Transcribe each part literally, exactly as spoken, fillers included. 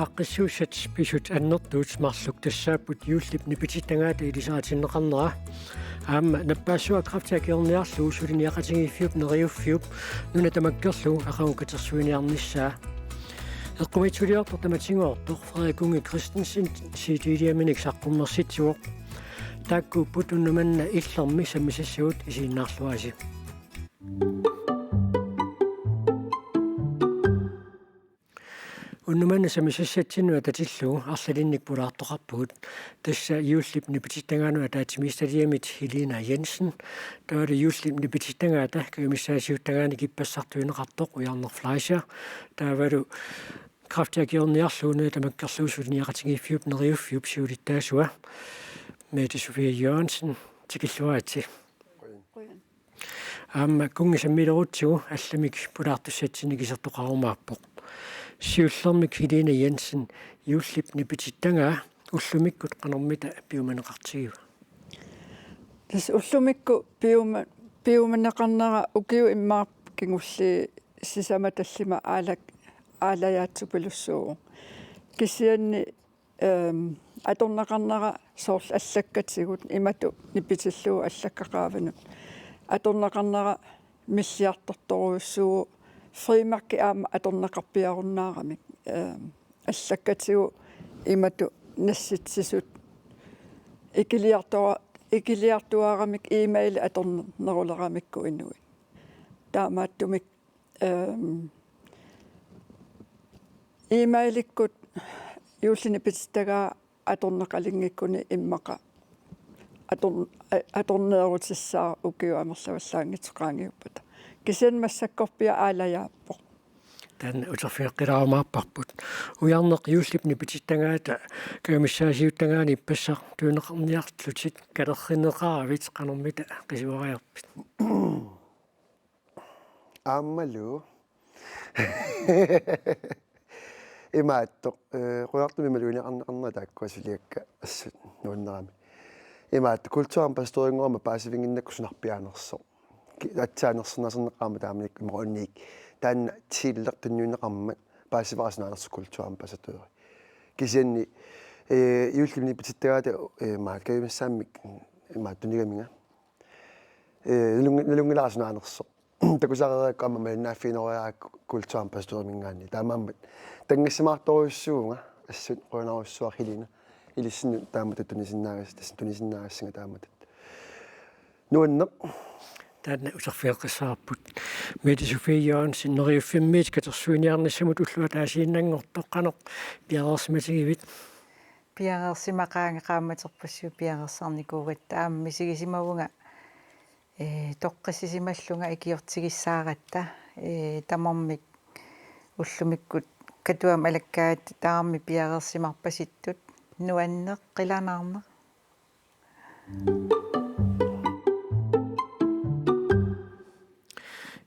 Aaqqissuussat pisut annertuut marluk tassaapput Juullip Nipitittagaata ilisaritinneqarnera. Aamma nappaassuaq kræfti akiorniarlugu suliniaqatigiiffiup Neriuffiup nuna tamakkerlugu aqagu katersuiniarnissaa. Eqqumiitsuliortoq tamatigoortoq Frederik Unge Christensen C D-liaminik saqqummersitsivoq. Taakkuupput unnuk manna Illermi sammisassagut isiginnaarluarisi. Unnuk manna sammisassatsinnut atatillugu arlalinnik pulaartoqarpugut. Tassa Juullip Nipitittagaanut ataatsimiititaliamit Helena Jensen. Taavalu Juullip Nipitittagaata kajumissaasiuttagaanik ippassaq tunineqartoq Ujarneq Fleischer. Taavalu kræfti akiorniarlugu nuna tamakkerlugu suliniaqatigiiffiup Neriuffiup siulittaasua Mette Sofie Jørgensen, tikilluaritsi. Aamma kunngi sammilerutsigu allamik pulaartussatsinnik isertoqarumaarpoq. Siullermik Helena Jensen, Juullip Nipitittagaa ullumikkut qanormita piumaneqartigiva? Tassa ullumikkut piuma-, piumaneqarnera ukiut immaqa kingulliit sisamat tallimat aala-, aalajaatsuppilussuuvoq. Kisianni, ehm, atorneqarnera soorlu allakkatigut imatut nipitillugu allakkaqaavinut. Atorneqarnera milliartortorujussuuvoq, frimærke aamma atorneqarpiarunnaaramik, ehm, allakkatigut imatut nassitsisut ikiliartua-, ikiliartuaaramik e-mail atorneruleramikku inuit. Taamaattumik, ehm, e-mailikkut Juullip Nipitittagaa atorneqalinngikkunik immaqa ator-, a-, atorneerutissaaq ukiut amerlavallaanngitsoq qaangiuppata. Kisianni massakkorpiaq aalajaappoq. Taanna uterfigeqqilaarumaarparput. Ujarneq, Juullip Nipitittagaata kajumissaasiuttagaani ippassaq tunineqarniarlutit kalerrinneqaravit, qanormita qisuariarpit? Aammalu. Imaattoq, eh, Qujartumi malugineqarneqarnera taakkua suliakka assut nuannerami. Imaattoq kulturambassadørinngormat paasivinnginnakku sunarpiaanersoq. Ki-, aatsaat nersornaaserneqarmat taamanikkut imaqunniik. Taanna titleq tunniunneqarmat paasivara sunaanersoq kulturambassadøri. Kisianni, eh, Juullip Nipitittagaata, eh, maani kajumissaammik, eh, maani tunigaminga. Eh, nalunng-, nalunngilara sunaanersoq. Takusaareerakku aamma malinnaaffigineriarakku kulturambassadøriminngaanniit. Taamaammat tanngassimaartorujussuuvunga, assut qujanarujussuaq Helena. Ilissinnut taamatut tunisinnaagass-, tassa tunisinnaagassinnga taamatut. Nuanneq. Taanna uterfigeqqissavarput. Mette Sofie Jørgensen, Neriuffimmiit katersuiniarnissamut ulloq ataasiinnanngortoq qanoq piareersimatigivit? Piareersimaqaanga, qaammaterpassuit piareersarnikuugatta, aamma misigisimavunga, ee, toqqissisimallunga ikiortigissaaratta, ee, tamarmik ullumikkut Katuami alakkaat tamarmik piareersimarpasittut. Nuanneq, qilanaarnaq.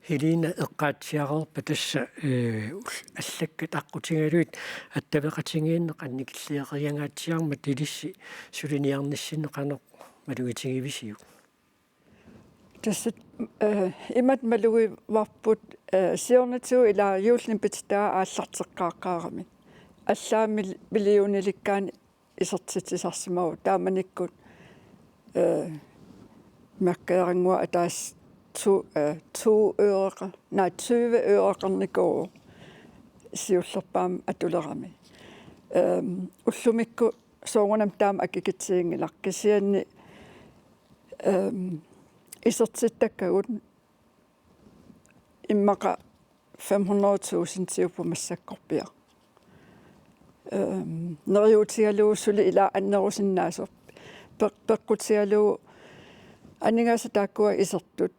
Helena, eqqaatsiareerpat tassa, ee, ul-, allakkat aqqutigalugit attaveqatigiinneq annikilliaqigangaatsiarmat ilissi suliniarnissinni qanoq malugitigivisiuk? Tassa, eh, imatut malugivarput, eh, siornatigut ilaa Juullip Nipitittaa aallarteqqaaqqaarami. Allaat mil-, millionilikkaanni isertitsisarsimavoq taamanikkut, eh, mærkeerannguaq ataaseq to, eh, to øreqa-, naa, tyve øreqarnikuuvoq siullerpaamik atulerami. Ehm, ullumikkut soorunami taama akikitsiginngilaq, kisianni, ehm, isertittakkagut immaqa fem hundrede tusindiupput massakkorpiaq. Ehm, neriuutigalugu suli ilaa annerusinnaasoq. Peq-, peqqutigalugu aningaasat taakkua isertut,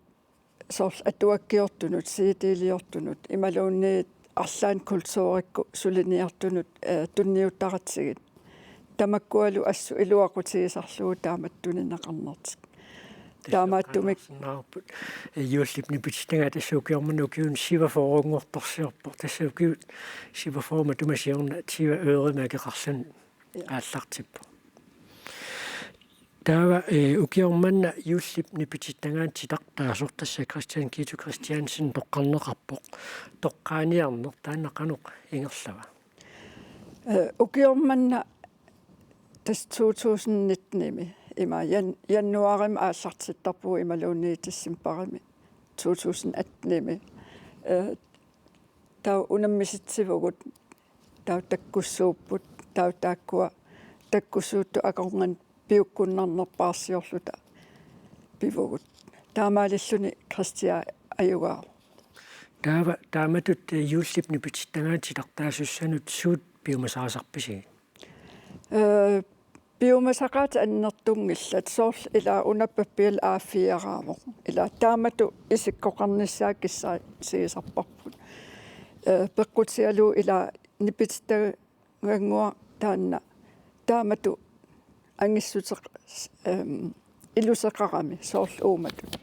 soorlu atuakkiortunut, C D-liortunut, imaluunniit arlaannik kulturikkut suliniartunut, eh, tunniuttaratsigit. Tamakkualu assut iluaqutigisarlugu taamatut tunineqarnertik. Taamaattumik. Tassa eqqaamaarsinnaavarput, eh, Juullip Nipitittagaat tassa ukioq manna ukiunik syvogfyrrenngortorsiorpoq. Tassa ukiut syvogfyrre matuma siorna tyve øremik akeqarluni. Ja. Aallartippoq. Taava, eh, ukioq manna Juullip Nipitittagaat titartaasoq, tassa Kristian Kiitu Kristiansen toqqarneqarpoq. Toqqaaniarneq taanna qanoq ingerlava? Eh, ukioq manna tassa to tusind nittenimi, ima jan-, januaarimi aallartittarpugut imaluunniit decembarimi to tusind attenimi. Eh, taava unammisitsivugut, taava takkussuupput, taava taakkua takkussuuttut akornanni piukkunnarnerpaarsiorluta pivugut. Taamaalilluni Kristiap ajugaavoq. Taava taamatut, eh, juullip nipitittagaat titartaasussanut suut piumasaqasarpisigit? Eh, piumasaqaatit annertunngillat, soorlu ilaa una pappiala A fire-raavoq. Ilaa taamatut isikkoqarnissaa kissaatigissarparput. Eh, peqqutigalugu ilaa nipititta- -gannguaq taanna taamatut angissuteq-, ehm, iluseqarami soorlu uumatut.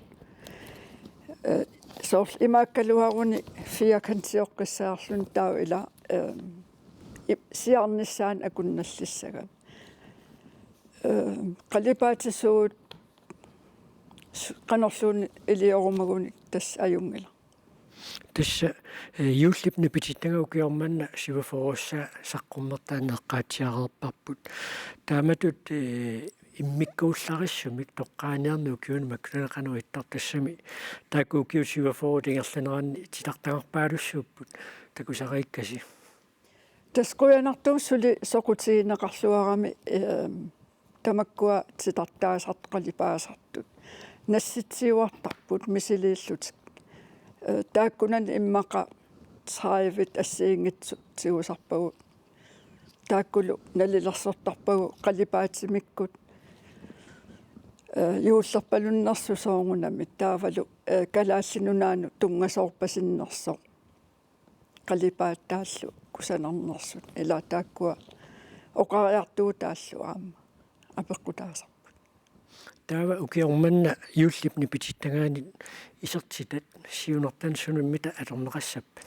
Eh, soorlu imaakkaluaruni firkantioqqissaarluni taava ilaa, ehm, i-, siarnissaanut akunnallissagami. Ehm, qalipaatisuut s-, qanorluunniit iliorumagunik tassa ajunngilaq. Tassa, eh, juullip nipitittagaat ukioq manna syvogfyrreussaa saqqummertaa eqqaatsiareerparput. Taamatut, eh, immikkuullarissumik toqqaaniarneq ukiuni makkunani qanoq ittartoq, tassami taakku ukiut syvogfyrret ingerlaneranni titartagarpaalussuupput, takusariikkasi? Tassa qujanartumik suli soqutigineqarluarami, ehm, tamakkua titartaasartut qalipaasartut nassitsiuartarput misiliillutik. Eh, taakkunani immaqa tredive assigiinngitsut tigusarpagut. Taakkulu nalilersortarpagut qalipaatimikkut, eh, juullerpalunnersut soorunami taavalu, eh, Kalaallit Nunaannut tunngasoorpasinnersoq. Qalipaat taallu kusanarnersut, ilaa taakkua oqariartuutaalluni aamma apeqqutaasarput. Taava ukioq manna juullip nipitittagaanit isertitat siunertani sunut mita atorneqassappat?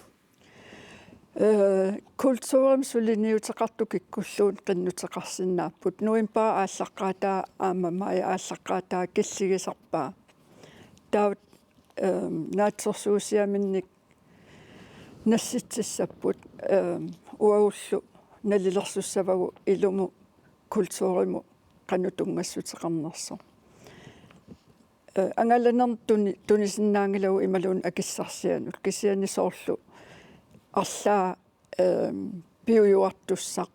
Eh, kulturimik suliniuteqartut kikkulluunniit qinnuteqarsinnaapput. Novembarip aallaqqaataa aamma majip aallaqqaataa killigisarpaa. Taava, ehm, naatsorsuusiaminnik nassitsissapput, ehm, uagullu nalilersussavagut ilumut kulturimut qanoq tunngassuteqarnersoq. Eh, angalanermut tuni-, tunisinnaanngilagut imaluunniit akissarsianut, kisianni soorlu arlaat, ehm, piujuartussaq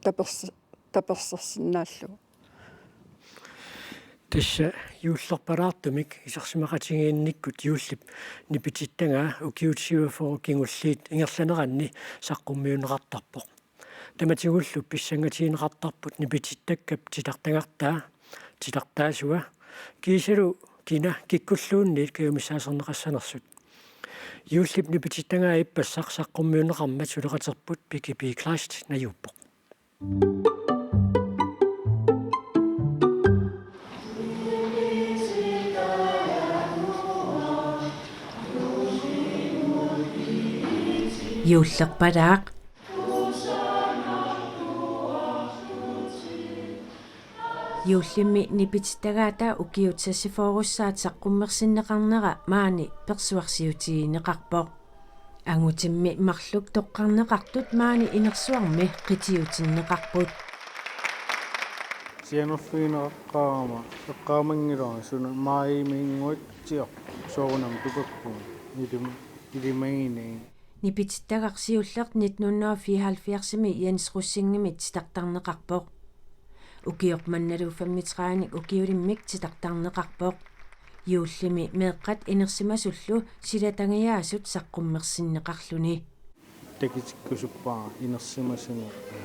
tapers-, tapersersinnaallugu. Tassa juullerpalaartumik isersimaqatigiinnikkut juullip nipitittagaa ukiut syvogfyrre kingulliit ingerlaneranni saqqummiunneqartarpoq. Tamatigullu pissangatigineqartarput nipitittakkap titartagartaa, titartaasua, kiisalu kina kikkulluunniit kajumissaaserneqassanersut. Juullip nipitittagaa ippassaq saqqummiunneqarmat suleqaterput Piki P. Kleist najuuppoq. Juullerpalaaq. Juullimmi nipitittagaata ukiut seksogfyrrerussaat saqqummersinneqarnera maani persuarsiutigineqarpoq. Angutimmi marluk toqqarneqartut maani inersuarmi qitiutinneqarput. Sianerfigineqaqqaarama eqqaamanngilara suna maajimiinnguatsiaq soorunami tupakkugut ilim-, ilimaginagit. Nipitittagaq siulleq nitten hundrede og fireoghalvfjerdsimi Jens Rosingimit titartarneqarpoq. Ukioq mannalu femogtredivenik ukiulimmik titartarneqarpoq. Juullimi meeqqat inersimasullu silatangiaasut saqqummersinneqarluni. Takutikkusuppara inersimasunut, eh,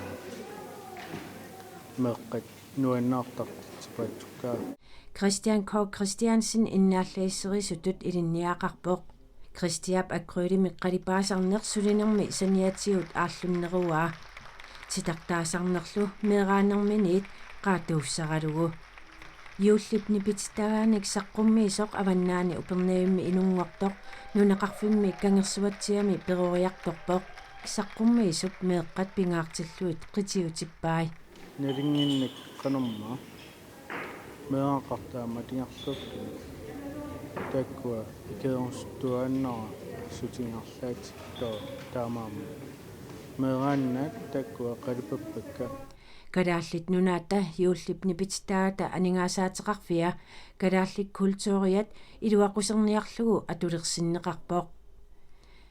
meeqqat nuannaartartut tipaatsukkaa. Christian K. Christiansen innaallagisserisutut ilinniagaqarpoq. Christiap akrylimik qalipaasarneq sulinermi saniatigut aallunneruaa. Titartaasarnerlu meeraanerminiit qaatuussaralugu. Juullip nipitittagaanik saqqummiisoq Avannaani Upernavimmi inunngortoq nunaqarfimmi Kangersuatsiami peroriartorpoq. Saqqummiisup meeqqat pingaartillugit qitiutippai. Nalunnginnakku qanormaa meeraqartaa malinnarlugu taakkua ikiorusuttuaannarsuutigilaarlutik taamaammat. Meeraannaat taakkua qalipappakka. Kalaallit Nunaata juullip nipititaata aningaasaateqarfia kalaallit kulturiat iluaquserniarlugu atulersinneqarpoq.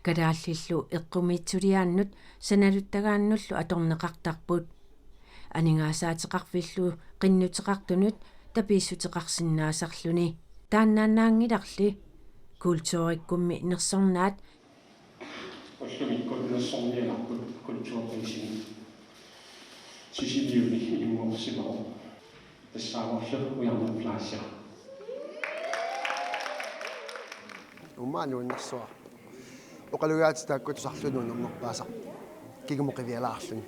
Kalaallillu eqqumiitsuliaannut sanaluttagaannullu atorneqartarput. Aningaasaateqarfillu qinnuteqartunut tapiissuteqarsinnaasarluni. Taannaannaanngilarli. Kulturikkummi nersornaat Ullumikkut nersornialerput kulturprisen Sisimiuni inunngorsimavoq. Tassaavoq Ujarneq Plaza. Uummaa nuannersuaq. Oqalugiaatit taakku tusarlugu nuannernerpaasarput. Kingumut qivialaarluni.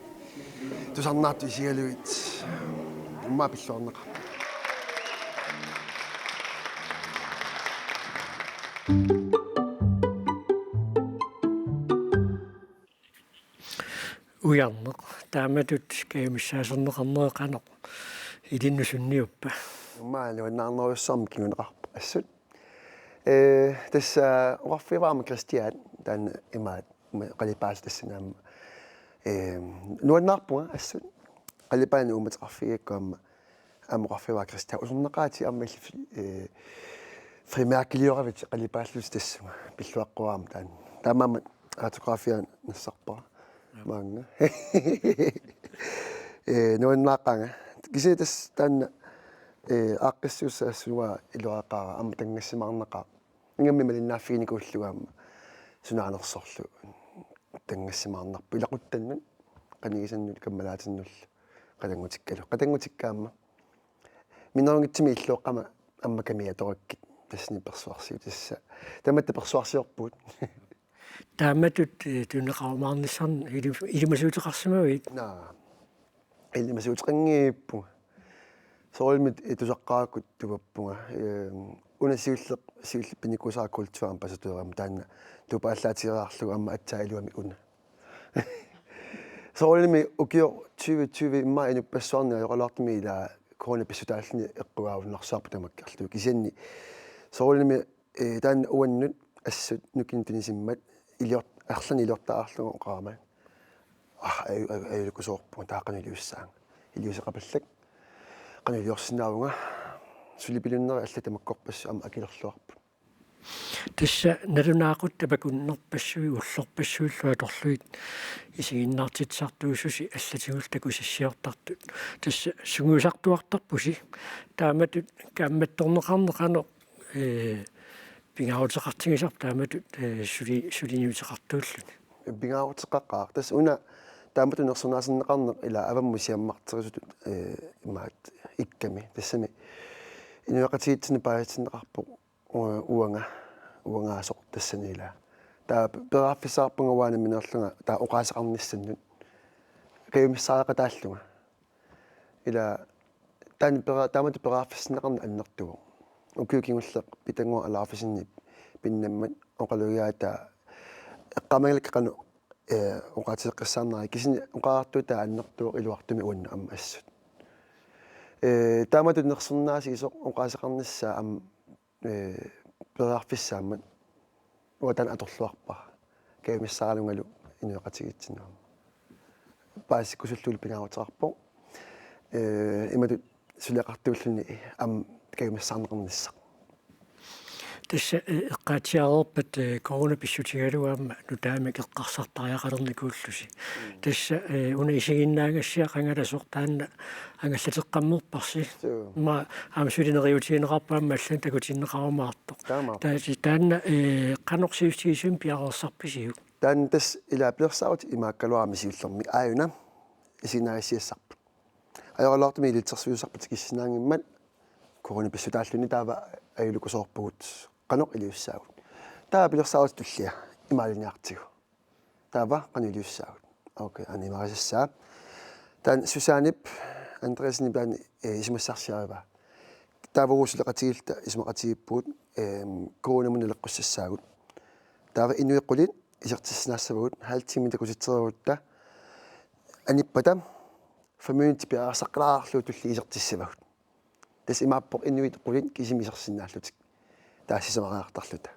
Tusarnaartut isigalugit. Uummaa pilluarneqarpoq. Ujarneq, taamatut kajumissaaserneqarneri qanoq ilinnut sunniuppa? Uummaa nuannaarnerujussuarmik kinguneqarpoq assut. Ee, tassa oqarfigaara aamma Kristian taanna imaat, ima qalipaat tassani aamma. Ee, nuannaarpunga assut. Qalipaanik uummateqarfigigakku aamma, aamma oqarfigaara Kristian usornaqaatit aamma illit, ee, frimærkelioravit qalipaallutit tassunga. Pilluaqqua aamma taanna. Taamaammat autografia nassarpara. Maanga. Ee, nuannaaqaanga. Kisianni tassa taanna, ee, aaqqissuussaq assut uanga iluaqaara aamma tanngassimaarnaqaaq. Ingammik malinnaaffiginikuullugu aamma sunaanersorlu tanngassimaarnarpoq ilaquttannut, qanigisannut, kammalaatinnullu, qatanngutikkalu. Qatanngutikka aamma. Minnerunngitsumik illuaqqama aamma kamiatorakkit tassani persuarsiutissaq. Tamatta persuarsiorpugut. Taamatut, ee, tunineqarumaarnissannik ili-, ilimasuuteqarsimavit? Naa. Ilimasuuteqanngippunga. Soorunami, ee, tusaqqaarakku tupappunga. Ee, una siulleq, siulleq pinikuusara kulturambassadørimi taanna tupaallaatigereerlugu aamma aatsaat iluamik una. Soorunami ukioq tyve tyve immaqa inuppassuarnit ajoraluartumik ila corona pissutaalluni eqqugaavunarsuarput tamakkerlugu. Kisianni soorunami, ee, taanna uannut assut nukinnik tunisimmat iliort-, arlaannik iliortaraluarlugu oqarama. Ah, aju-, aju-, ajuukusoorpunga taava qanoq iliussaanga. Iliuuseqapallak. Qanoq iliorsinnaavunga. Suli pilunneri allat tamakkorpassuit aamma akilerluarput. Tassa nalunaaquttat takunnerpassuit ullorpassuillu atorlugit isiginnaartitsisartuussusi allatigullu takusassiortartut. Tassa sungiusartuartarpusi. Taamatut kaammattorneqarneq qanoq, ee, pingaaruteqartigisarpa taamatut, ee, suli-, suliniuteqartuulluni? Pingaaruteqaqaaq. Tassa una taamatut nersornaatinneqarneq ila avammut siammarterisutut, ee, imaat ikkami. Tassami inuiaqatigiitsinnut paasitinneqarpoq u-, uanga, uangaasoq tassani ila. Taava pe-, periarfissaqarpunga uanga nammineerlunga taava oqaaseqarnissannut. Kajumissaareqataallunga. Ila taanna pera-, taamatut periarfissinneqarneq annertuvoq. Ukiut kingulliit Pitannguaq Alaufesenip pinnammat oqalugiaataa eqqaamanngilakkit qanoq, ee, oqaatigeqqissaarnera, kisianni oqariartuutaa annertuvoq iluartumik uannut aamma assut. Ee, taamatut nersornaasiisoq oqaaseqarnissaa aamma, ee, periarfissaammat uanga taanna atorluarpara. Kajumissaaralungalu inuiaqatigiitsinnut aamma. Paasikkusullugu pingaaruteqarpoq. Ee, imatut suleqartuulluni aamma kajumissaarneqarnissaq. Tassa, ee, eqqaatsiareerpat, ee, corona pissutigalugu aamma nutaamik eqqarsartariaqalernikuullusi. Tassa, ee, una isiginnaagassiaq angalasoq taanna angallateqqammerparsi. Suu. Aamma aamma suli neriuutigineqarpoq aamma allanik takutinneqarumaartoq. Taamaappoq. Taasi taanna, ee, qanoq sivisutigisumik piareersarpisiuk? Taanna tassa ila pilersaarutit imaakkaluarami siullermik aajuna isiginnaagassiassarput. Ajoraluartumik ilitsersuisussarput tikissinnaanngimmat corona pissutaalluni taava ajuukusoorpugut qanoq iliussaagut. Taava pilersaarutit tullia imaaliiniartigu. Taava qanoq iliussaagut. Okay, aana imaarisassaa. Taanna Susanip Andreasenip taanna, ee, isumassarsiarivaa. Taava uagut suleqatigiilluta isumaqatigiippugut, ee, coronamut naleqqussassaagut. Taava inuit qulit isertissinnaassavagut, halv time takusitserigutta anippata fem minutsit piareersaqqaalaarlugu tulliit isertissavagut. Tassa imaappoq inuit qulit kisimik isersinnaallutik. Taava sisamariartarluta.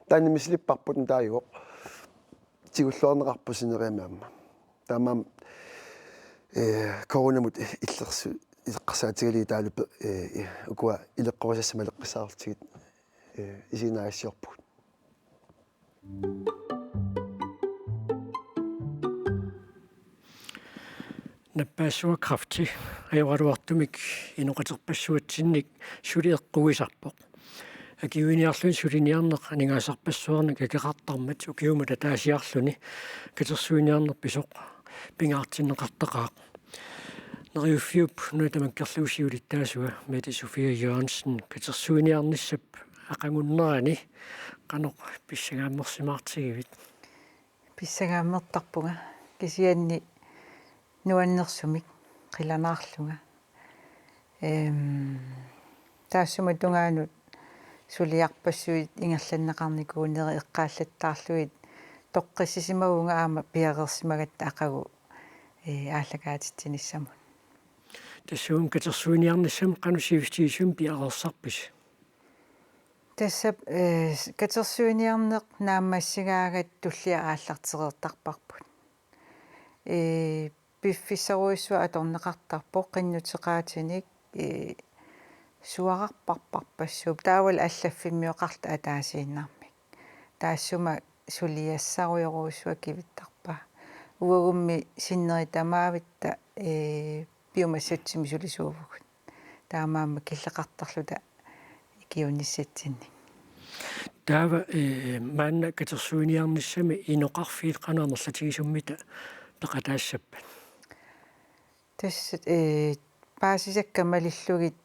Taanna misilipparput nutaajuvoq. Tigulluarneqarpoq sineriammi aamma. Taamaammat, eh, coronamut illersu-, ileqqarsaatigalugit taavalu, eh, ukua ileqqorisassamik maleqqissaartigit, eh, isiginnaagassiorpugut. Nappaassuaq kræfti ajoraluartumik inoqaterpassuatsinnik suli eqqugisarpoq. Akiuiniarluni suliniarneq aningaasarpassuarnik akeqartarmat ukiumut ataasiarluni katersuiniarneq pisoq pingaartinneqartaqaaq. Neriuffiup nuna tamakkerlugu siulittaasua Mette Sofie Jørgensen, katersuiniarnissap aqagunnerani qanoq pissangaammersimaartigivit? Pissangaammertarpunga kisianni nuannersumik qilanaarlunga. Ehm, taassuma tungaanut suliarpassuit ingerlanneqarnikuuneri eqqaallattaarlugit toqqissisimavunga aamma piareersimagatta aqagu, eh, aallakaatitsinissamut. Tassuuna katersuiniarnissamut qanoq sivisutigisumik piareersarpisi? Tassa, eh, katersuiniarneq naammassigaangat tullia aallartereertarparput. Eh, piffissarujussuaq atorneqartarpoq qinnuteqaatinik, eh, suararparparpassuup taavalu allaffimmioqarluta ataasiinnarmik. Taassuma suliassarujorujussuaq kivittarpaa. Uagummi sinneri tamaavitta, eh, piumassutsimi sulisuuvugut. Taamaammat killeqartarluta ikiuinissatsinnik. Taava, eh, maanna katersuiniarnissami inoqarfiit qanoq amerlatigisummita peqataassappat? Tassa, eh, paasisakka malillugit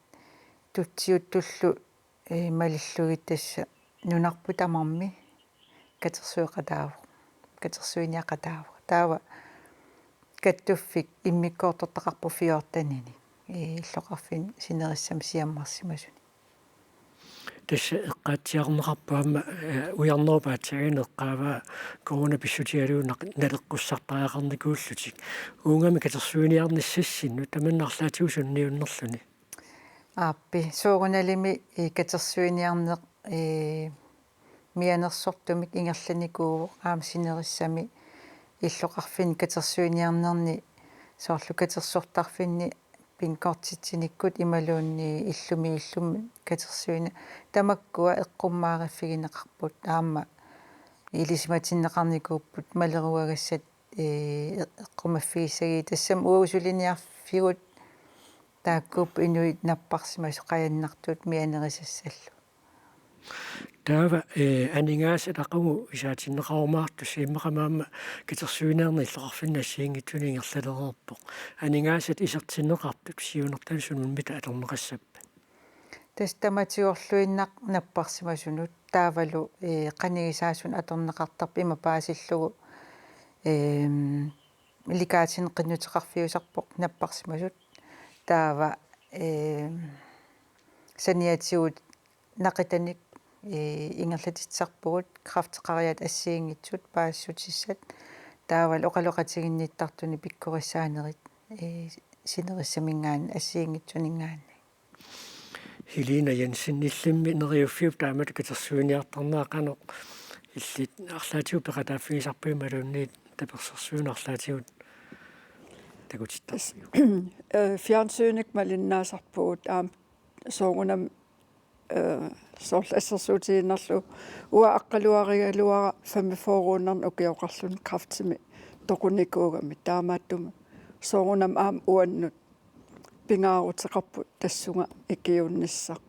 tutsiuttullu, eh, malillugit tassa nunarput tamarmi katersueqataavoq, katersuiniaqataavoq. Taava kattuffik immikkoortortaqarpoq fjorteninik, eh, illoqarfinni sinerissami siammarsimasunik. Tassa eqqaatsiarneqarpoq aamma, eh, ujarnerup aatsaannguaq eqqaavaa corona pissutigalugu naq-, naleqqussartariaqarnikuullutik. Uunga katersuiniarnissassinnut tamanna arlaatigut sunniunnerluni? Aappi, soorunalimi, eh, katersuiniarneq, eh, mianersortumik ingerlanikuuvoq aamma sinerissami illoqarfinni katersuiniarnerni soorlu katersortarfinni binkortitsinikkut imaluunniit illumi illumi katersuini tamakkua eqqummaariffigineqarput aamma ilisimatinneqarnikuupput maleruagassat, eh, eqqumaffigissagii tassami uagut suliniarfigut taakkuupput inuit napparsimasut qajannartut mianerisassallu. Taava, eh, aningaasat aqagu isaatinneqarumaartussat immaqa aamma katersuiniarneq illoqarfinni assigiinngitsunik ingerlalereerpoq. Aningaasat isertinneqartut siunertanut sunaaffa atorneqassappat? Tassa tamatigorluinnaq napparsimasunut taavalu, eh, qanigisaasunut atorneqartarpoq ima paasillugu, ehm, ilikaatini qinnuteqarfiusarpoq napparsimasut. Taava, ehm, saniatigut naqitanik, eh, ingerlatitsisarpugut kræfteqariaat assigiinngitsut paasissutissat. Taavalu oqaloqatiginnittartunik pikkorissaanerit, eh, sinerissaminngaanniit assigiinngitsuninngaanniit. Helena Jensen, illimmi Neriuffiup taamatut katersuiniartarnera qanoq illit arlaatigut peqataaffigisarpigit imaluunniit tapersersuinut arlaatigut takutittarpigit? Eh, fjernsynikkut malinnaasarpugut aamma soorunami, eh, soorlu assersuutigiinnarlugu uanga aqqaluarigaluara femogfyrreunnarnik ukioqarluni kræftimik toqunikuugami taamaattumik soorunami aamma uannut pingaaruteqarpoq tassunga ikiuinnissaq.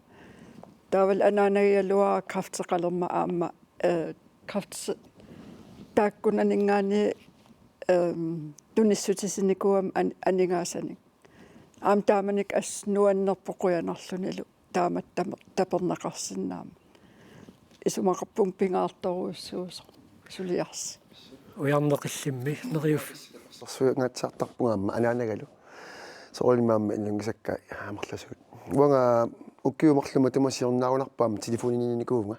Taavalu anaanagigaluara kræfteqalermat aamma, eh, kræfti taakkunaninngaanniit, ehm, tunissutisinikuugami an-, aningaasanik. Aamma taamanikkut assut nuannerpoq qujanarlunilu taamatut taper-, taperneqarsinnaammat. Isumaqarpunga pingaartorujussuusoq suliarsi. Ujarneq illimmi Neriuff-. Sorsuinngaatsiartarpunga aamma anaanagalu. Soorunami aamma inunngisakka amerlasuut. Uanga ukiut marluk matuma siornaarunarpoq aamma telefoninikuuvunga.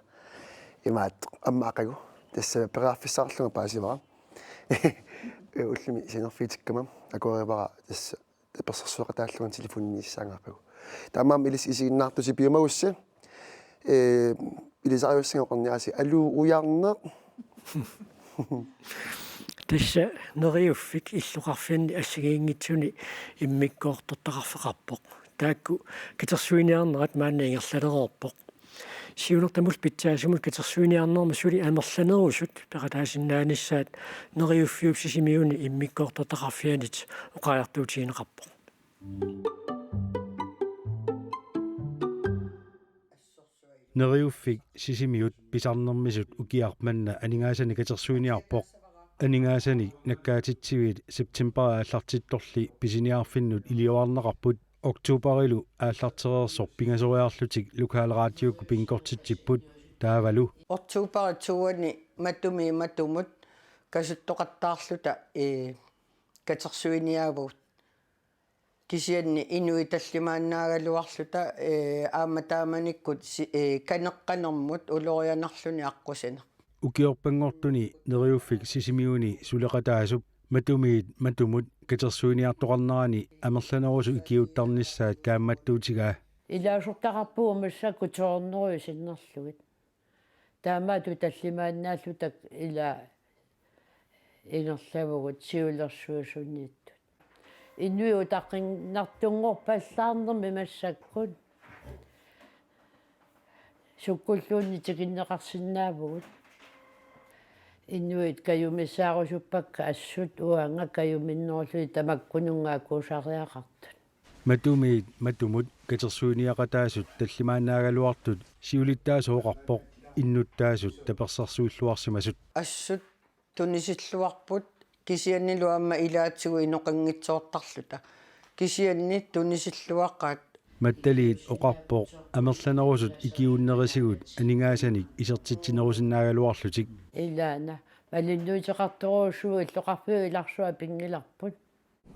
Imaattoq aamma aqagu. Tassa periarfissaqarlunga paasivara. Ullumi sianerfigitikkama akuerivara tassa tapersersueqataallunga telefoniniissaangaarpagu. Taamaammat ilissi isiginnaartusi piumagussi. Eh, ilisariussaanga oqarniarsi: Aluu, ujarneq. Tassa Neriuffik illoqarfianni assigiinngitsuni immikkoortortaqarfeqarpoq. Taakku katersuiniarnerat maanna ingerlalereerpoq. Siunertamut pitsaasumut katersuiniarnermi suli amerlanerusut peqataasinnaanissaat Neriuffiup Sisimiuni immikkoortortaqarfianit oqariartuutigineqarpoq. Neriuffik Sisimiut pisarnermisut ukiaq manna aningaasanik katersuiniarpoq. Aningaasanik nakkaatitsiviit september aallartittorli pisiniarfinnut iliorarneqarput. Oktoberilu aallartereersoq pingasoriarlutik lokalradiokkut pingkortitsipput taavalu. Oktoberi toani Matumiit Matumut kasuttoqattaarluta, ee, katersuiniaavugut. Kisianni inuit tallimaannaagaluarluta, ee, aamma taamanikkut si-, ee, kaneqqanermut ulorianarluni aqqusineq. Ukiorpanngortuni Neriuffik Sisimiuni suleqataasup Matumiit Matumut katersuiniartoqarnerani amerlanerusut ikiuuttarnissaat kaammattuutigaa. Ilaasortaqarpugut massakkut to hundrede sinnerlugit. Taamaattoq tallimaannaalluta ila ingerlavugut siulersuisuniittut. Inuit utaqqiinnartunngorpallaarnermi massakkut sukkulluunniit tikinneqarsinnaavugut. Inuit kajumissaarusuppakka assut uanga kajuminnerullutik tamakkununnga akuusariaqartut. Matumiit Matumut katersuiniaqataasut tallimaannaagaluartut siulittaasooqarpoq innuttaasut tapersersuilluarsimasut. Assut tunisilluarput kisiannilu aamma ilaatigut inoqanngitsoortarluta. Kisianni tunisilluaqaat. Mattaliit oqarpoq amerlanerusut ikiuunnerisigut aningaasanik isertitsinerusinnaagaluarlutik. Ilaana malunniuteqartorujussuuvoq illoqarfiup ilarsua pinngilarput.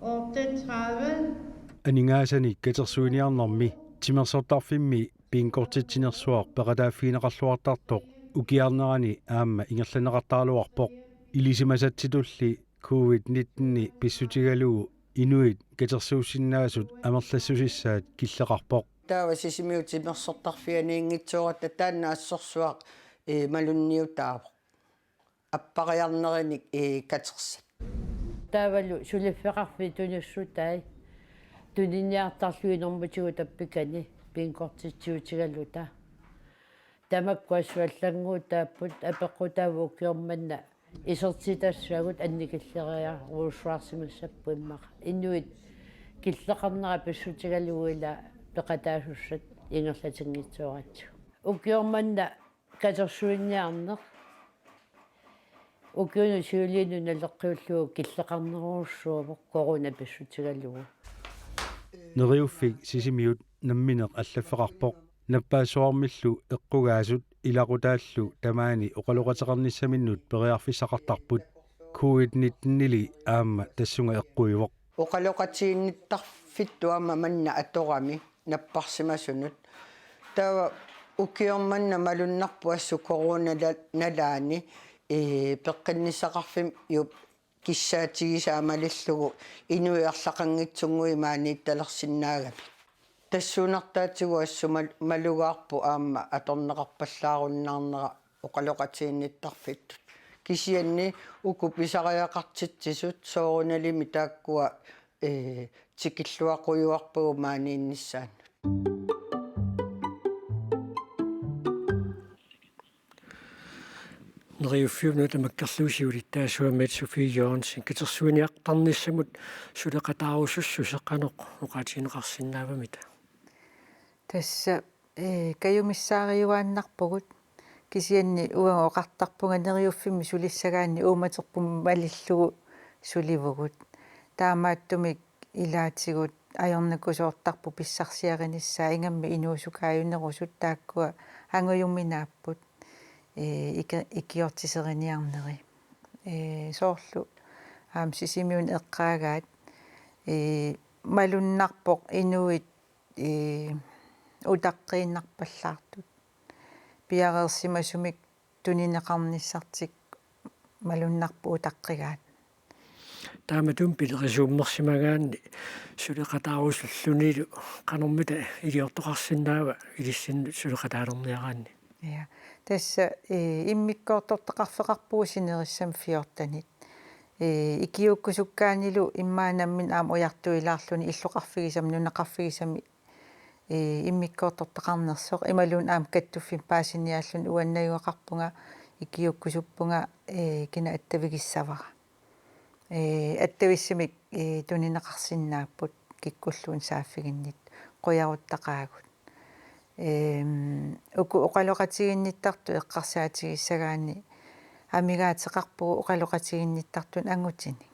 Otteogtredive. Aningaasanik katersuiniarnermi timersortarfimmi pingkortitsinersuaq peqataaffigineqarluartartoq ukiarnerani aamma ingerlanneqartaraluarpoq. Ilisimasatsitulli covid nitten pissutigalugu inuit katersuussinnaasut amerlassusissaat killeqarpoq. Taava Sisimiut timersortarfianiinngitsooratta taanna assorsuaq, ee, malunniutaavoq. Appariarnerinik, ee, katersat. Taavalu suliffeqarfiit tunissutaat tuniniartarlugit normutigut tappikani pingkortitsiutigaluta. Tamakku assut allannguutaapput apeqqutaavoq ukioq manna isertitassagut annikilleriarujussuarsimassapput immaqa. Inuit killeqarnerat pissutigalugu ila peqataasussat ingerlatinngitsooratsigu. Ukioq manna katersuiniarneq ukiunut siuliinut naleqqiullugu killeqarnerujussuuvoq corona pissutigalugu. Neriuffik Sisimiut nammineq allaffeqarpoq. Nappaassuarmillu eqqugaasut ilaqutaallu tamaani oqaloqateqarnissaminnut periarfissaqartarput. Covid nitten-ili aamma tassunga eqquivoq. Oqaloqatiginnittarfittut aamma manna atorami napparsimasunut. Taava ukioq manna malunnarpoq assut corona la-, nalaani, ee, peqqinnissaqarfimmiup kissaatigisaa malillugu inuit arlaqanngitsunnguit maaniittalersinnaagamik. Tassuunartaatigut assut mal-, malugaarput aamma atorneqarpallaarunnaarnera oqaloqatiginnittarfittut. Kisianni uku pisariaqartitsisut soorunalimi taakkua, ee, tikilluaqqujuarpagut maaniinnissaannut. Neriuffiup Nunatta Makkerluup siulittaasuamiit Sofie Jørgensen katersuiniartarnissamut suleqataarusussuseq qanoq oqaatigineqarsinnaavamita? Tassa, ee, kajumissaariuaannarpugut kisianni uanga oqartarpunga Neriuffimmi sulissagaanni uummaterput malillugu sulivugut. Taamaattumik ilaatigut ajornakusoortarpoq pissarsiarinissaa ingammik inuusukaajunerusut taakkua angujuminaapput, ee, iki-, ikiortiseriniarneri. Ee, soorlu aamma Sisimiuni eqqaagaat, ee, malunnarpoq inuit, ee, utaqqiinnarpallaartut. Piareersimasumik tunineqarnissartik malunnarpoq utaqqigaat. Taamatut pilerisuummersimagaanni suleqataarusullunilu qanormita iliortoqarsinnaava ilissinnut suleqataalerniaraanni? Ja. Tassa, ee, immikkoortortaqarfeqarpugut sinerissami fjortenit. Ee, ikiuukkusukkaannilu immaqa nammineq aamma ujartuilaarluni illoqarfigisami, nunaqarfigisami, ee, immikkoortortaqarnersoq, imaluunniit aamma kattuffimmi paasiniaalluni uanga najugaqarpunga, ikiuukkusuppunga, ee, kina attavigissavara. Ee, attavissumik, ee, tunineqarsinnaapput kikkulluunniit saaffiginnittut, qujaruttaqaagut. Eem, uku oqaloqatiginnittartut eqqarsaatigissagaanni amigaateqarpugut oqaloqatiginnittartunik angutinik.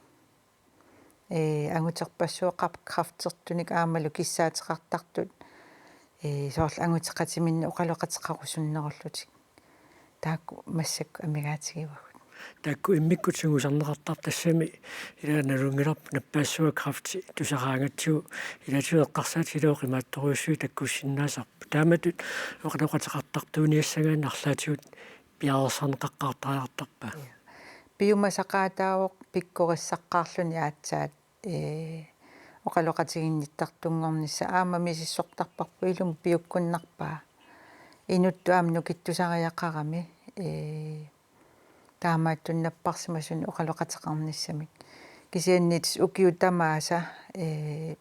Ee, anguterpassuaqarpoq kræftertunik aammalu kissaateqartartut, ee, soorlu anguteqatiminnik oqaloqateqarusunnerullutik. Taakku massakkut amigaatigivagut. Taakku immikkut sungiusarneqartartut, tassami ila nalunngilarput nappaassuaq kræfti tusaraangatsigu, ilaatigut eqqarsaatigalugu qimaattorujussuit takkussinnaasarput. Taamatut oqaloqateqartartuuniassagaanni arlaatigut piareersarneqaqqaartariaqartarpa? Piumasaqaataavoq pikkorissaqqaarluni aatsaat, ee, oqaloqatiginnittartunngornissaq, aamma misissortarparput ilumut piukkunnarpaa. Inuttut aamma nukittusariaqarami, ee, taamaattunik napparsimasunik oqaloqateqarnissamik. Kisianni tassa ukiut tamaasa, ee,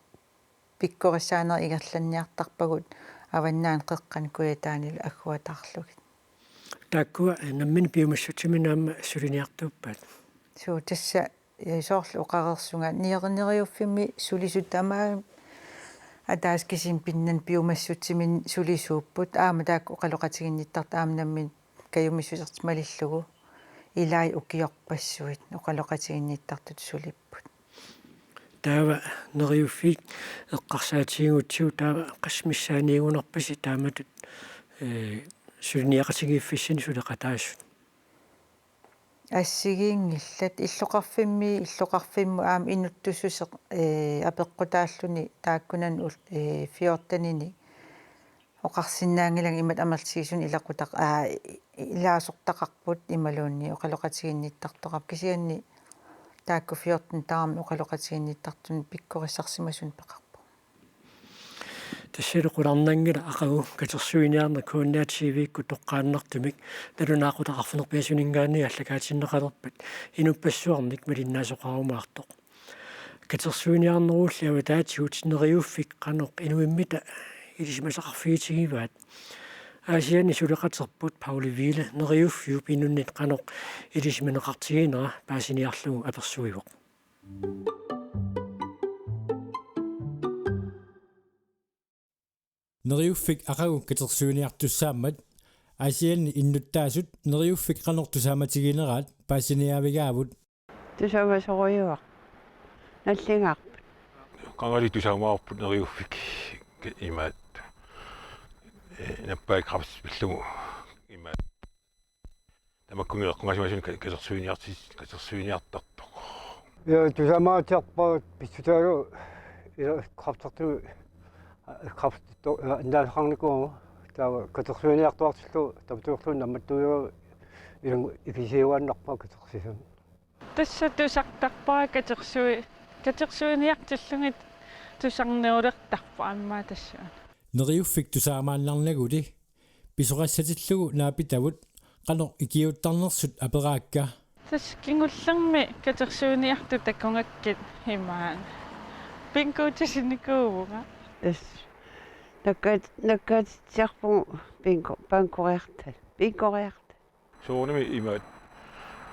pikkorissaanerit ingerlanniartarpagut Avannaani Qeqqani Kujataanilu agguataarlugit. Taakkua, ee, nammineq piumassutsiminnik aamma suliniartuuppat? Suu, tassa, ee, soorlu oqareersunga nieri-, Neriuffimmi sulisut tamaasa ataaseq kisimi pinnani piumassutsiminnik sulisuupput, aamma taakku oqaloqatiginnittartut aamma nammineq kajumissusertik malillugu, ilai ukiorpassuit oqaloqatiginnittartut sulipput. Taava Neriuffik eqqarsaatigigutsigu, taava qassit missaaniigunarpisi taamatut, ee, suliniaqatigiiffissinni suleqataasut? Assigiinngillat, illoqarfimmi, illoqarfimmut aamma inuttussuseq, ee, apeqqutaalluni taakkunani ul-, ee, fjortenini oqarsinnaanngilanga imatut amerlatigisunik ilequtaq-, aa, i-, ilaasortaqarput imaluunniit oqaloqatiginnittartoqarput, kisianni taakku fjorten tamarmik oqaloqatiginnittartunik pikkorissarsimasunik peqarpunga. Tassalu qularnanngilaq aqagu katersuiniarneq K N R T V-kkut toqqaannartumik nalunaaqutaq arfineq-pingasuninngaanniit aallakaatinneqalerpat inuppassuarnik malinnaasoqarumaartoq. Katersuiniarnerulli avataatigut Neriuffik qanoq inuimmita ilisimasaqarfigitigivaat? Aasianni suleqaterput Pauli Wiele Neriuffiup inunnit qanoq ilisimaneqartiginera paasiniarlugu apersuivoq. Neriuffik aqagu katersuiniartussaammat, Aasianni innuttaasut Neriuffik qanoq tusaamatigineraat paasiniaavigaavut. Tusaamasorujuuvoq. Nalligaarput. Qangali tusaamaarput Neriuffik imaat, ee, nappaat kræfti pillugu imaat. Tamakkununnga eqqungaasimasumik ka-, katersuiniartis-, katersuiniartartoq. Ja, tusaamaatiarpagut pissutaalu ila kræftertumi, kræfti-, annaasaqarnikuuvoq. Taava katersuiniartuartillugu tamatumunnga nammattuujuuvoq, ilanngu-, ikisiuaannarpara katersisama. Tassa tusartarpara katersui-, katersuiniartillugit tusarnerulertarpoq aamma tassuuna. Neriuffik tusaamaannarnaguli pisoqassatillugu naapitavut qanoq ikiuuttarnersut aperaakka. Tassa kingullermi katersuiniartut takugakkit imaat. Bingotisinikuuvunga. Tassa nakkaat-, nakkaatitsiarpugut bingo, bankoriartat. Bingoriartat. Soorunami imaat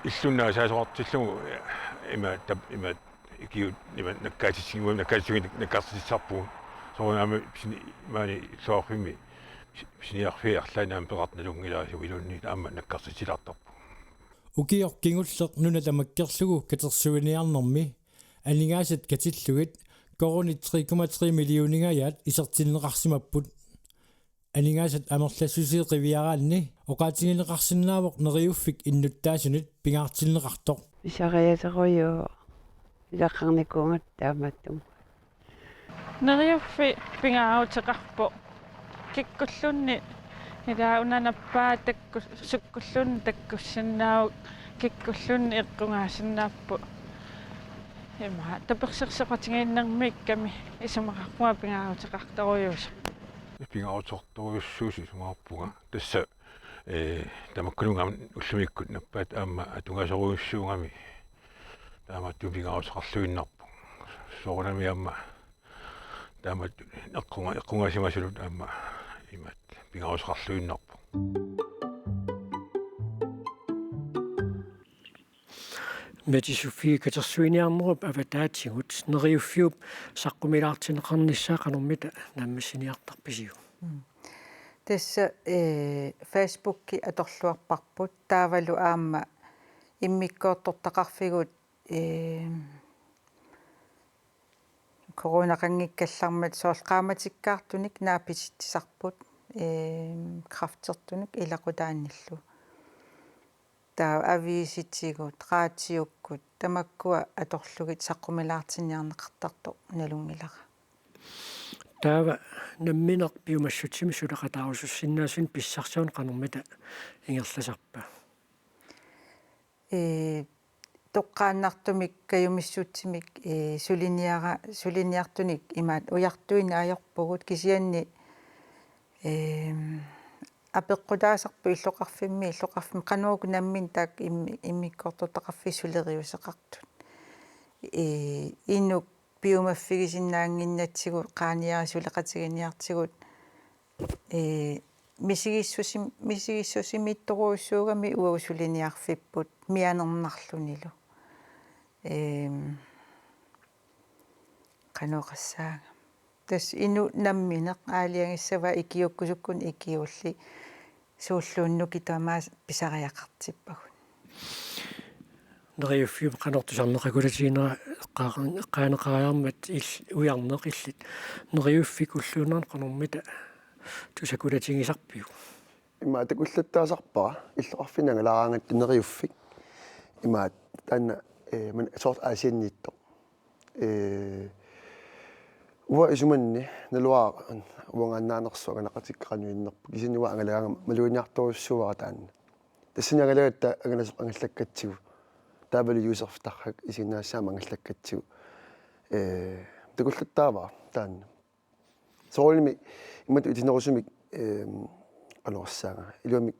illunnaasaasuartillugu imaat tap-, imaat ikiut imaat nakkaatitsigiguit nakkaatitsigit nakkartitsisarpugut. Soorunami pisini-, maani illoqarfimmi pis-, pisiniarfiit arlaanni aamma peqartulluunngilaasu iluunniit aamma nakkartitsilaartarpugut. Ukioq kingulleq nuna tamakkerlugu katersuiniarnermi aningaasat katillugit koruunit tre komma tre millioningajaat isertinneqarsimapput. Aningaasat amerlassuseq qiviaraanni oqaatigineqarsinnaavoq Neriuffik innuttaasunit pingaartinneqartoq. Pisariaaserujuuvoq. Ilaqarnikuugatta taamaattumik. Neriuffik pingaaruteqarpoq. Kikkulluunniit ila una nappaat takku-, sukkulluunniit takkussinnaavoq, kikkulluunniit eqqungaasinnaapput. Ima tapersersoqatigiinnermiikkami isumaqarpunga pingaaruteqartorujuusoq. Pingaaruteqartorujussuusoq isumaqarpunga. Tassa, ee, tamakkununnga ullumikkut nappaat aamma atugaasorujussuugami. Taamatut pingaaruteqarluinnarpoq. Soorunami aamma taamatut eqqunga-, eqqungaasimasutut aamma imaattoq pingaaruteqarluinnarpoq. Mette Sofie, katersuiniarnerup avataatigut Neriuffiup saqqumilaartinneqarnissaa qanormita naammassiniartarpisiuk? Mm. Tassa, ee, Facebooki atorluarparput, taavalu aamma immikkoortortaqarfigut, ee, coronaqanngikkallarmat soorlu qaammatikkaartunik naapititsisarput, ee, kræftertunik ilaqutaanillu. Taava aviisitigut, raatiukkut, tamakkua atorlugit saqqumilaartinniarneqartartoq nalunngilara. Taava nammineq piumassutsimik suleqataarusussinnaasunik pissarsiuneq qanormita ingerlasarpa? Ee, toqqaannartumik kajumissutsimik, ee, suliniara-, suliniartunik imaattoq ujartuineq ajorpugut kisianni, ee, apeqqutaasarput illoqarfimmi, illoqarfimmi qanoq uku nammineq taakku immi-, immikkoortortaqarfiit suleriuseqartut. Ee, inuk piumaffigisinnaannginnatsigu qaaniarit suleqatiginiartigut, ee, misigissusim-, misigissusimiittorujussuugami uagut suliniarfipput mianernarlunilu. Eem, qanoq oqassaanga. Tassa inuk nammineq aalajangissavaa ikiuukkusukkunik ikiuulli suulluunnuki tamaasa pisariaqartippagut. Neriuffiup qanoq tusarneqakulatiginera eqqaa-, eqqaaneqariarmat il-, ujarneq illit Neriuffik ulluinnarni qanormita tusakulatigisarpiuk? Ima takullattaasarpara illoqarfinni angalaaraangatta Neriuffik. Ima taanna, ee, man soorlu Aasianniittoq. Ee, uanga isumanni naluara uangaannaanersoq angalaqatikka qanoq innerput. Kisianni uanga angalagaangama maluginiartorujussuuara taanna. Tassani angalagatta angalasoq angallakkatsigu. Taavalu Josef Tarrak isiginnaassaaq aamma angallakkatsigu. Ee, takullattaavara taanna. Soorunami imatut itinerusumik, eem, qanoq oqassaanga. Iluamik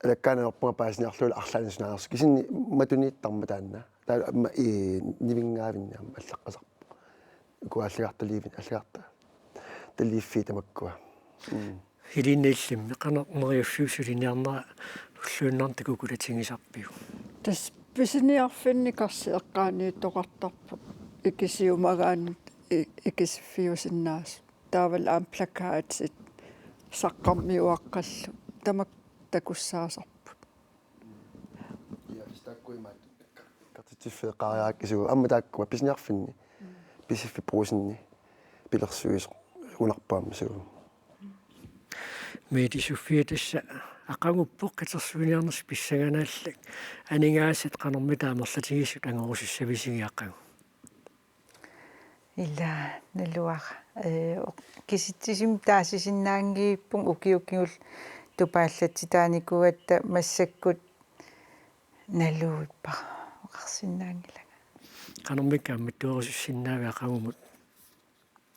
alakkaanut ajorpunga paasiniarlugulu arlaannik sunaanersoq. Kisianni matuniittarmat taanna. Taava aamma, ee, nivinngaavinni aamma allaqqasarpoq. Uku allagartaliivit, allagartaliiffii tamakkua. Mm. Helene, illimmi qanoq Neriuffiup suliniarnera ulluinnarni takukulatigisarpiuk? Tassa pisiniarfinni karsi eqqaaniittoqartarpoq ikisiumagaanni i-, ikisiffiusinnaasut. Taavalu aamma plakatit saqqarmiuaqqallu. Tamakku takussaasarput. Ja, hvis der kunne man Kartitsiffiit eqqaariarakkit suut aamma taakkua pisiniarfinni. Pisiffik Brugsenip pilersuisoq unarpaamma suut. Mette Sofie, tassa aqaguppoq katersuiniarnersut pissanganarlugit, aningaasat qanormita amerlatigisut angorusussavisigiaqagu? Ila naluara. Ee, oq-, kisitsisimik taasisinnaanngivippunga ukiut kingulliit tupaallatsitaanikuugatta massakkut naluvippara oqarsinnaanngilanga. Qanormita kaammattuerusussinnaavit aqagumut?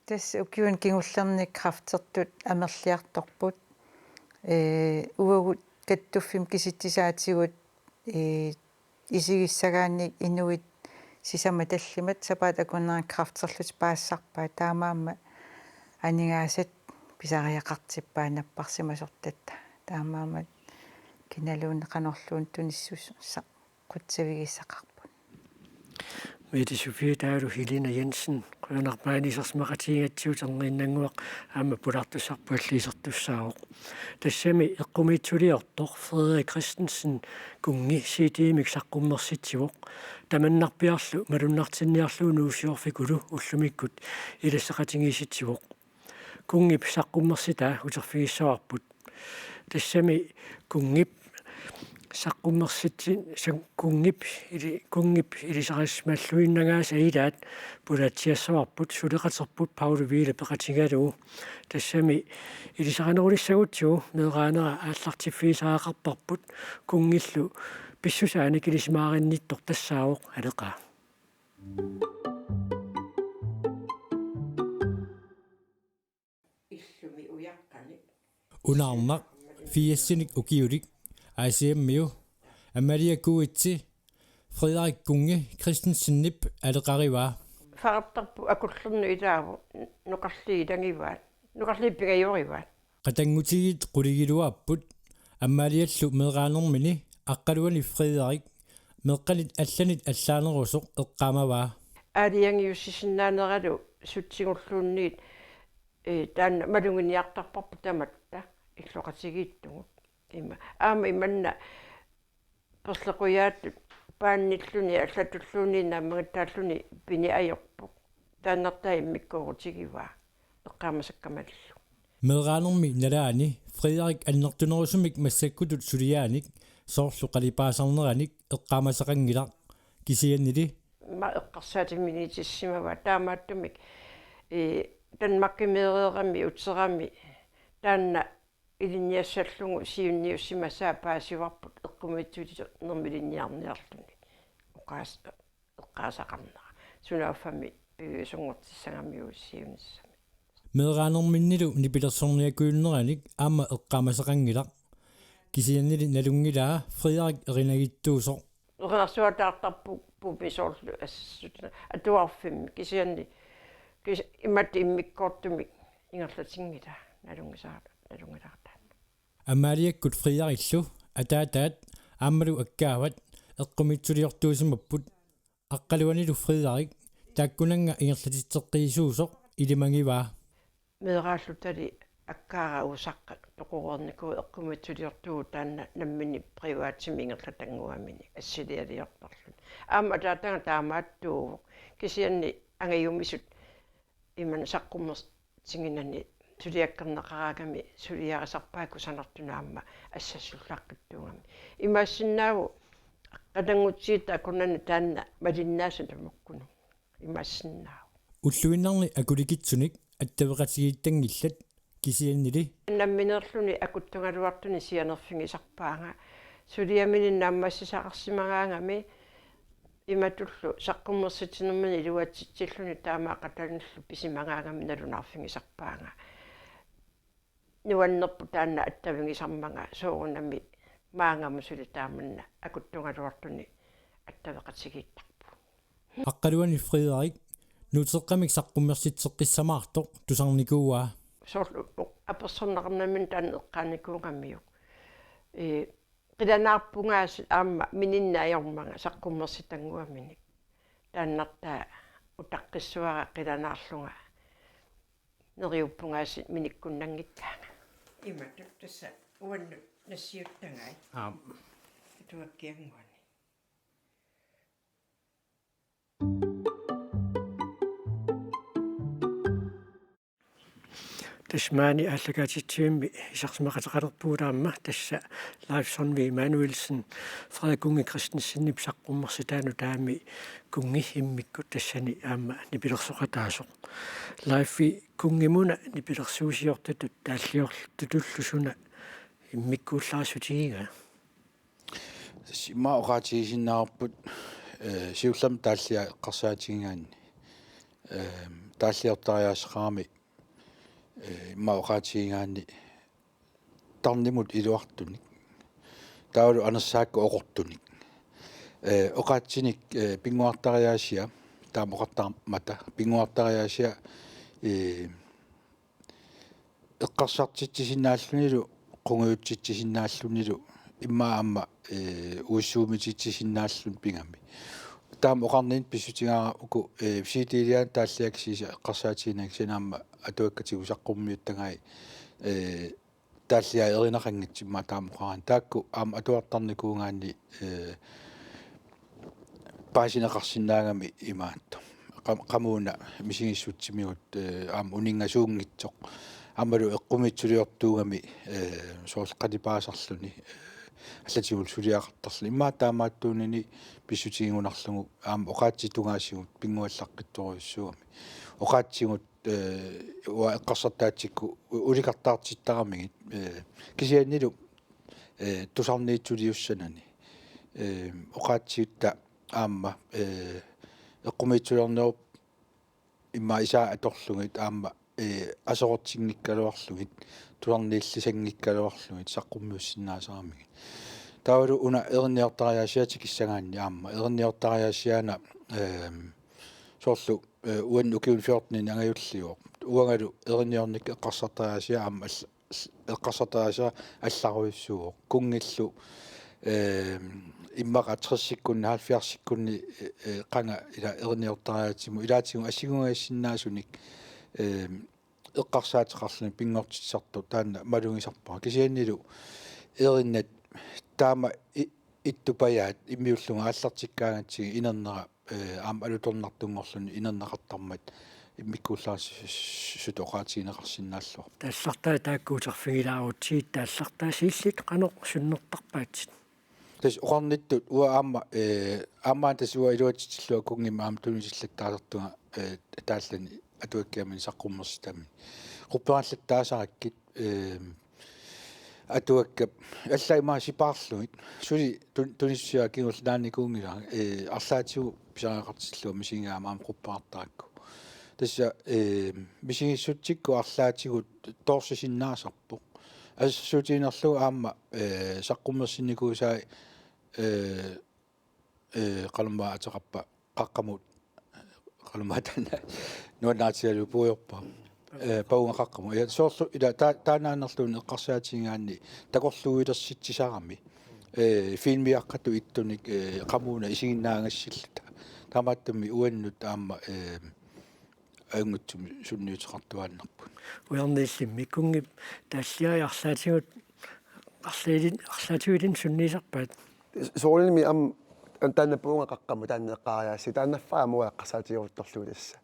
Tassa ukiuni kingullerni kræftertut amerliartorput. Ee, uagut kattuffimmi kisitsisaatigut, ee, isigissagaanni inuit sisamat tallimat sapaatip akunneri kræfterlutik paasisarpaat, taamaammat aningaasat pisariaqartippaat napparsimasortatta. Taamaammat kinaluunniit qanorluunniit tunissussaq qutsavigiissaqarput. Mette Sofie, taavalu Helena Jensen, qujanarpoq maani isersimaqatigigatsigu, terniinnannguaq aamma pulaartussarput alliisertussaavoq. Tassami eqqumiitsuliortoq Frederik Christensen kunngi C D-mik saqqummersitsivoq. Tamannarpiarlu malunnartinniarlugu Nuussiorfikulu ullumikkut ilassaqatigiissitsivoq. Kunngip saqqummersitaa uterfigissavarput. Tassami kunngip saqqummersitsi-, san-, kunngip ili-, kunngip ilisarissimalluinnagaasa ilaat pulaatsiassavarput suleqaterput Pauli Wiele peqatigalugu. Tassami ilisarinerulissagutsigu meeraanera aallartiffigisariaqarparput, kunngillu pissusaanik ilisimaarinnittoq tassaavoq Aleqaa. Illumi ujaqqami. Unaarnaq firsinik ukiulik Aasiammiu Amalia Kuitsi Frederik Kunngi Christensenip aleqarivaa. Fartarpu akullernut ilaavoq, noqarliit ilagivaat, noqarliit pingajorivaat. Qatanngutigiit quligiluaapput, Amaaliallu meeraanermini Aqqaluani Frederik meeqqanit allanit allaanerusoq eqqaamavaa. Aalajangiussisinnaaneralu sutsigulluunniit, ee, taanna maluginiartarparput tamatta illoqatigiittugut. Ima. Aamma imanna perlequjaattut paannilluni allatulluunniit naammagittaalluni piniartorpoq. Taannartaa immikkoorutigivaat eqqaamasakka malillugu. Meeraanermi nalaani Frederik annertunerusumik massakkutut suliaanik soorlu qalipaasarneranik eqqaamasaqanngilaq, kisiannili: Ima eqqarsaatiminniitissimavaa taamaattumik, ee, Danmarkimiireerami uterami taanna ilinniassallugu siunniussimasaa paasivarput eqqumiitsuliornermi ilinniarniarluni. Oqaas-, eqqaasaqarnera. Sunaaffami piviusunngortissagamiuk siunissami. Meeraanerminnilu nipilersorniakujunnerannik aamma eqqaamasaqanngilaq. Kisiannili nalunngilaa Frederik erinagittuusoq. Erinarsuataartarpugut soorlu assut atuarfimmi, kisianni kis-, imatut immikkoortumik ingerlatinngilaa, nalunngisaa-, nalunngilaartaat. Amaaliakkut Frederikillu ataataat aammalu akkaavat eqqumiitsuliortuusimapput. Aqqaluanilu Frederik taakkunannga ingerlatitseqqiisuusoq ilimagivaa. Meeraallutali akkaara usaqqat toqoreernikuuvoq eqqumiitsuliortuuvoq taanna namminneq privatimik ingerlatannguaminik assilialiortarluni. Aamma ataataga taamaattuuvoq, kisianni angajumisut imannak saqqummersitsiginani suliakkerneqaraangami suliarisarpaa kusanartut aamma assassullaqqittuugami. Imaassinnaavoq qatanngutigiit akornanni taanna malinnaasut tamakkununnga. Imaassinnaavoq. Ulluinnarni akulikitsunik attaveqatigiittanngillat, kisiannili: Nammineerluni akuttugaluartunik sianerfigisarpaanga. Suliaminik naammassisaqarsimagaangami imatullu saqqummersitsinermini iluatsitsilluni taama qatanillu pisimagaangami nalunaarfigisarpaanga. Nuannerpoq taanna attavigisarmanga, soorunami maannamut suli taamanna akuttugaluartunik attaveqatigiittarpugut. Aqqaluani Frederik nuuteqqamik saqqummersitseqqissamaartoq tusarnikuuaa. Soorlu apersorneqarnermini taanna eqqaanikuugamiuk. Ee, qilanaarpungaasiit aamma mininneq ajormanga saqqummersitannguaminik. Taannartaa utaqqissuara qilanaarlunga neriuppungaasiit minikkunnanngikkaanga. Imatut tassa uannut nassiuttagai. Aap. Atuakkiannguani. Tassa maani aallakaatitsivimmi isersimaqateqalerpugut aamma, tassa Leif Sundvig Immanuelsen, Frederik Kunngi Christensenip saqqummersitaanut taamani Kunngi immikkut tassani aamma nipilersoqataasoq. Leif, Kunngimuna nipilersuusiortutut taalliortutullu suna immikkuullarissutigigaa? Tassa immaqa oqaatigisinnaavarput, ee, siullermik taalliai eqqarsaatigigaanni, ee, taalliortariaaseqarami, ee, immaqa oqaatigigaanni tarnimut iluartunik, taavalu anersaakkut oqortunik. Ee, oqaatsinik, ee, pinnguartariaasia, taama oqartarmata, pinnguartariaasia, ee, eqqarsartitsisinnaallunilu, qungujutsitsisinnaallunilu, immaqa aamma, ee, uissuumititsisinnaalluni pigami. Taama oqarninni pissutigaara uku, ee, C D-liaani taalliakka siisa eqqarsaatiginagit, kisianni aamma atuakkat tigusaqqumiuttagai, ee, taalliai erinaqanngitsut immaqa taama oqaraanni. Taakku aamma atuartarnikuugaanni, ee, paasineqarsinnaagami imaattoq. Qam-, qamuuna misigissutsimigut, ee, aamma uninngasuunngitsoq. Aammalu eqqumiitsuliortuugami, ee, soorlu qalipaasarluni, ee, allatigullu suliaqartarluni. Immaqa taamaattuunini pissutigigunarlugu aamma oqaatsinik tungaasigut pinnguallaqqittorujussuugami. Oqaatsigut, ee, uanga eqqarsartaatsikkut u-, ulikartaartittaramigit, ee, kisiannili, ee, tusarniitsuliussanani. Ee, oqaatsitta aamma, ee, eqqumiitsuliornerup immaqa isaa atorlugit aamma, ee, aserortinngikkaluarlugit, tusarniillisanngikkaluarlugit saqqummiussinnaasaramigit. Taavalu una erinniortariaasiat tikissagaanni aamma. Erinniortariaasiaana, ehm, soorlu, eh, uani ukiuni fjorteninik angajulliuvoq. Uangalu erinniornikkut eqqarsartariaasia aamma all-, eqqarsartariaasia allarujussuuvoq. Kunngillu, ehm, immaqa tressikkunni, halvfjerdsikkunni, eh, eh, qanga ila erinniortariaatsimu, ilaatigut assigungaassinnaasunik, ehm, eqqarsaateqarluni pinngortitsisartoq taanna malugisarpara. Kisiannili erinnat taama i-, ittupajaat immiullunga aallartikkaangatsigit inernera, eh, aamma alutornartunngorluni inerneqartarmat immikkuullarissutoq oqaatigineqarsinnaalluarpoq. Taallartaa taakku uterfigilaarutsigit, taallartaa siillit qanoq sunnertarpaatsit? Tassa oqarnittut uanga aamma, eh, aamma tassa uanga iluatsitsillunga kunngimmi aamma tunisillattaasartunga, eh, taallani atuakkiaminik saqqummersitaminik. Qupperallattaasarakkit, eh, atuakkap allaat imaat sipaarlugit. Suli tun-, tunissutsit kingulliit naanikuunngilara, eh, arlaatigut pisariaqartillunga misigigaangama aamma qupperartarakku. Tassa, eh, misigissutsikkut arlaatigut toorsisinnaasarpoq. Assersuutiginerlugu aamma, eh, saqqummersinnikuusai, eh, eh, qanormaa ateqarpa, Qaqqamut, qanormaa taanna nuannaartigalugu puigorpa. Eh, Pavunga Qaqqamut. Ja, soorlu ila ta-, taannaannerluunniit eqqarsaatigigaanni takorluuilersitsisarami. Eh, filmiaqqatut ittunik, eh, qamuuna isiginnaagassilluta. Taamaattumik uannut aamma, eh, ajunngitsumik sunniuteqartuaannarput. Ujarniillimmi kunngip taalliai arlaatigut, arlaili-, arlaatigut ilinnut sunniisarpaat? Soorunami aamma taanna Pavunga Qaqqamut taanna eqqaariaasii, taannaffaa aamma uanga eqqarsaatigeruttorlugu tassa.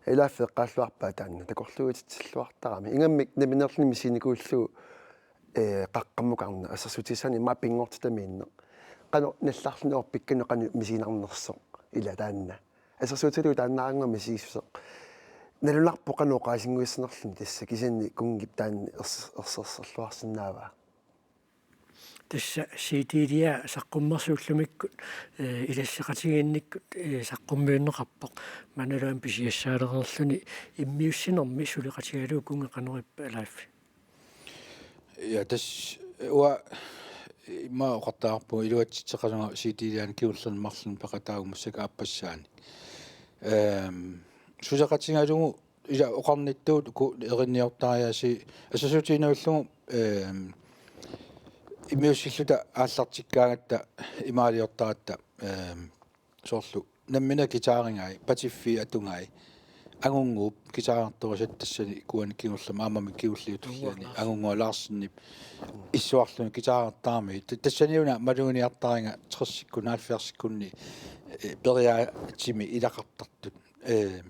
Ilaaffik eqqaalluarpaa taanna, takorluuititsilluartarami. Ingammik nammineerluni misiginikuullugu, eh, qaqqamukarneq, assersuutigissagaanni immaqa pinngortitamiinneq. Qanoq nallarluni oorpikkanut qanoq misiginarnersoq ila taanna. Assersuutigalugu taannaannguaq misigissuseq. Nalunarpoq qanoq oqaasinnguissanerluni tassa, kisianni kunngip taanna ers-, ersersorluarsinnaavaa. Tassa C D-lia saqqummersuullumikkut, eh, ilasseqatigiinnikkut, eh, saqqummiunneqarpoq. Maannalu aamma pisiassaalereerluni immiussinermi suleqatigalugu kunngeq qanoq ippa, Leif? Ja, tassa uanga immaqa oqartagarpunga iluatsitseqasunga C D-lianik kingullerni marlunni peqataagut massakkut aappassaanik. Ehm, suleqatigalugu ila oqarnittut uku erinniortariaasii assersuutiginnarlugu, ehm, immiussilluta aallartikkaangatta imaaliortaratta, ehm, soorlu nammineq guitarigai, patiffii atugai, Angunnguup guitarertorisat tassani kuani kingullermi aammami kingulliuttulliani Angunnguaq Larsen. Angunnguaq Larsenip issuarluni guitarertarami. Ta-, tassaniuna maluginiartariga tressikkunni, halvfjerdsikkunni, eh, periaatsimi ilaqartartut. Eh,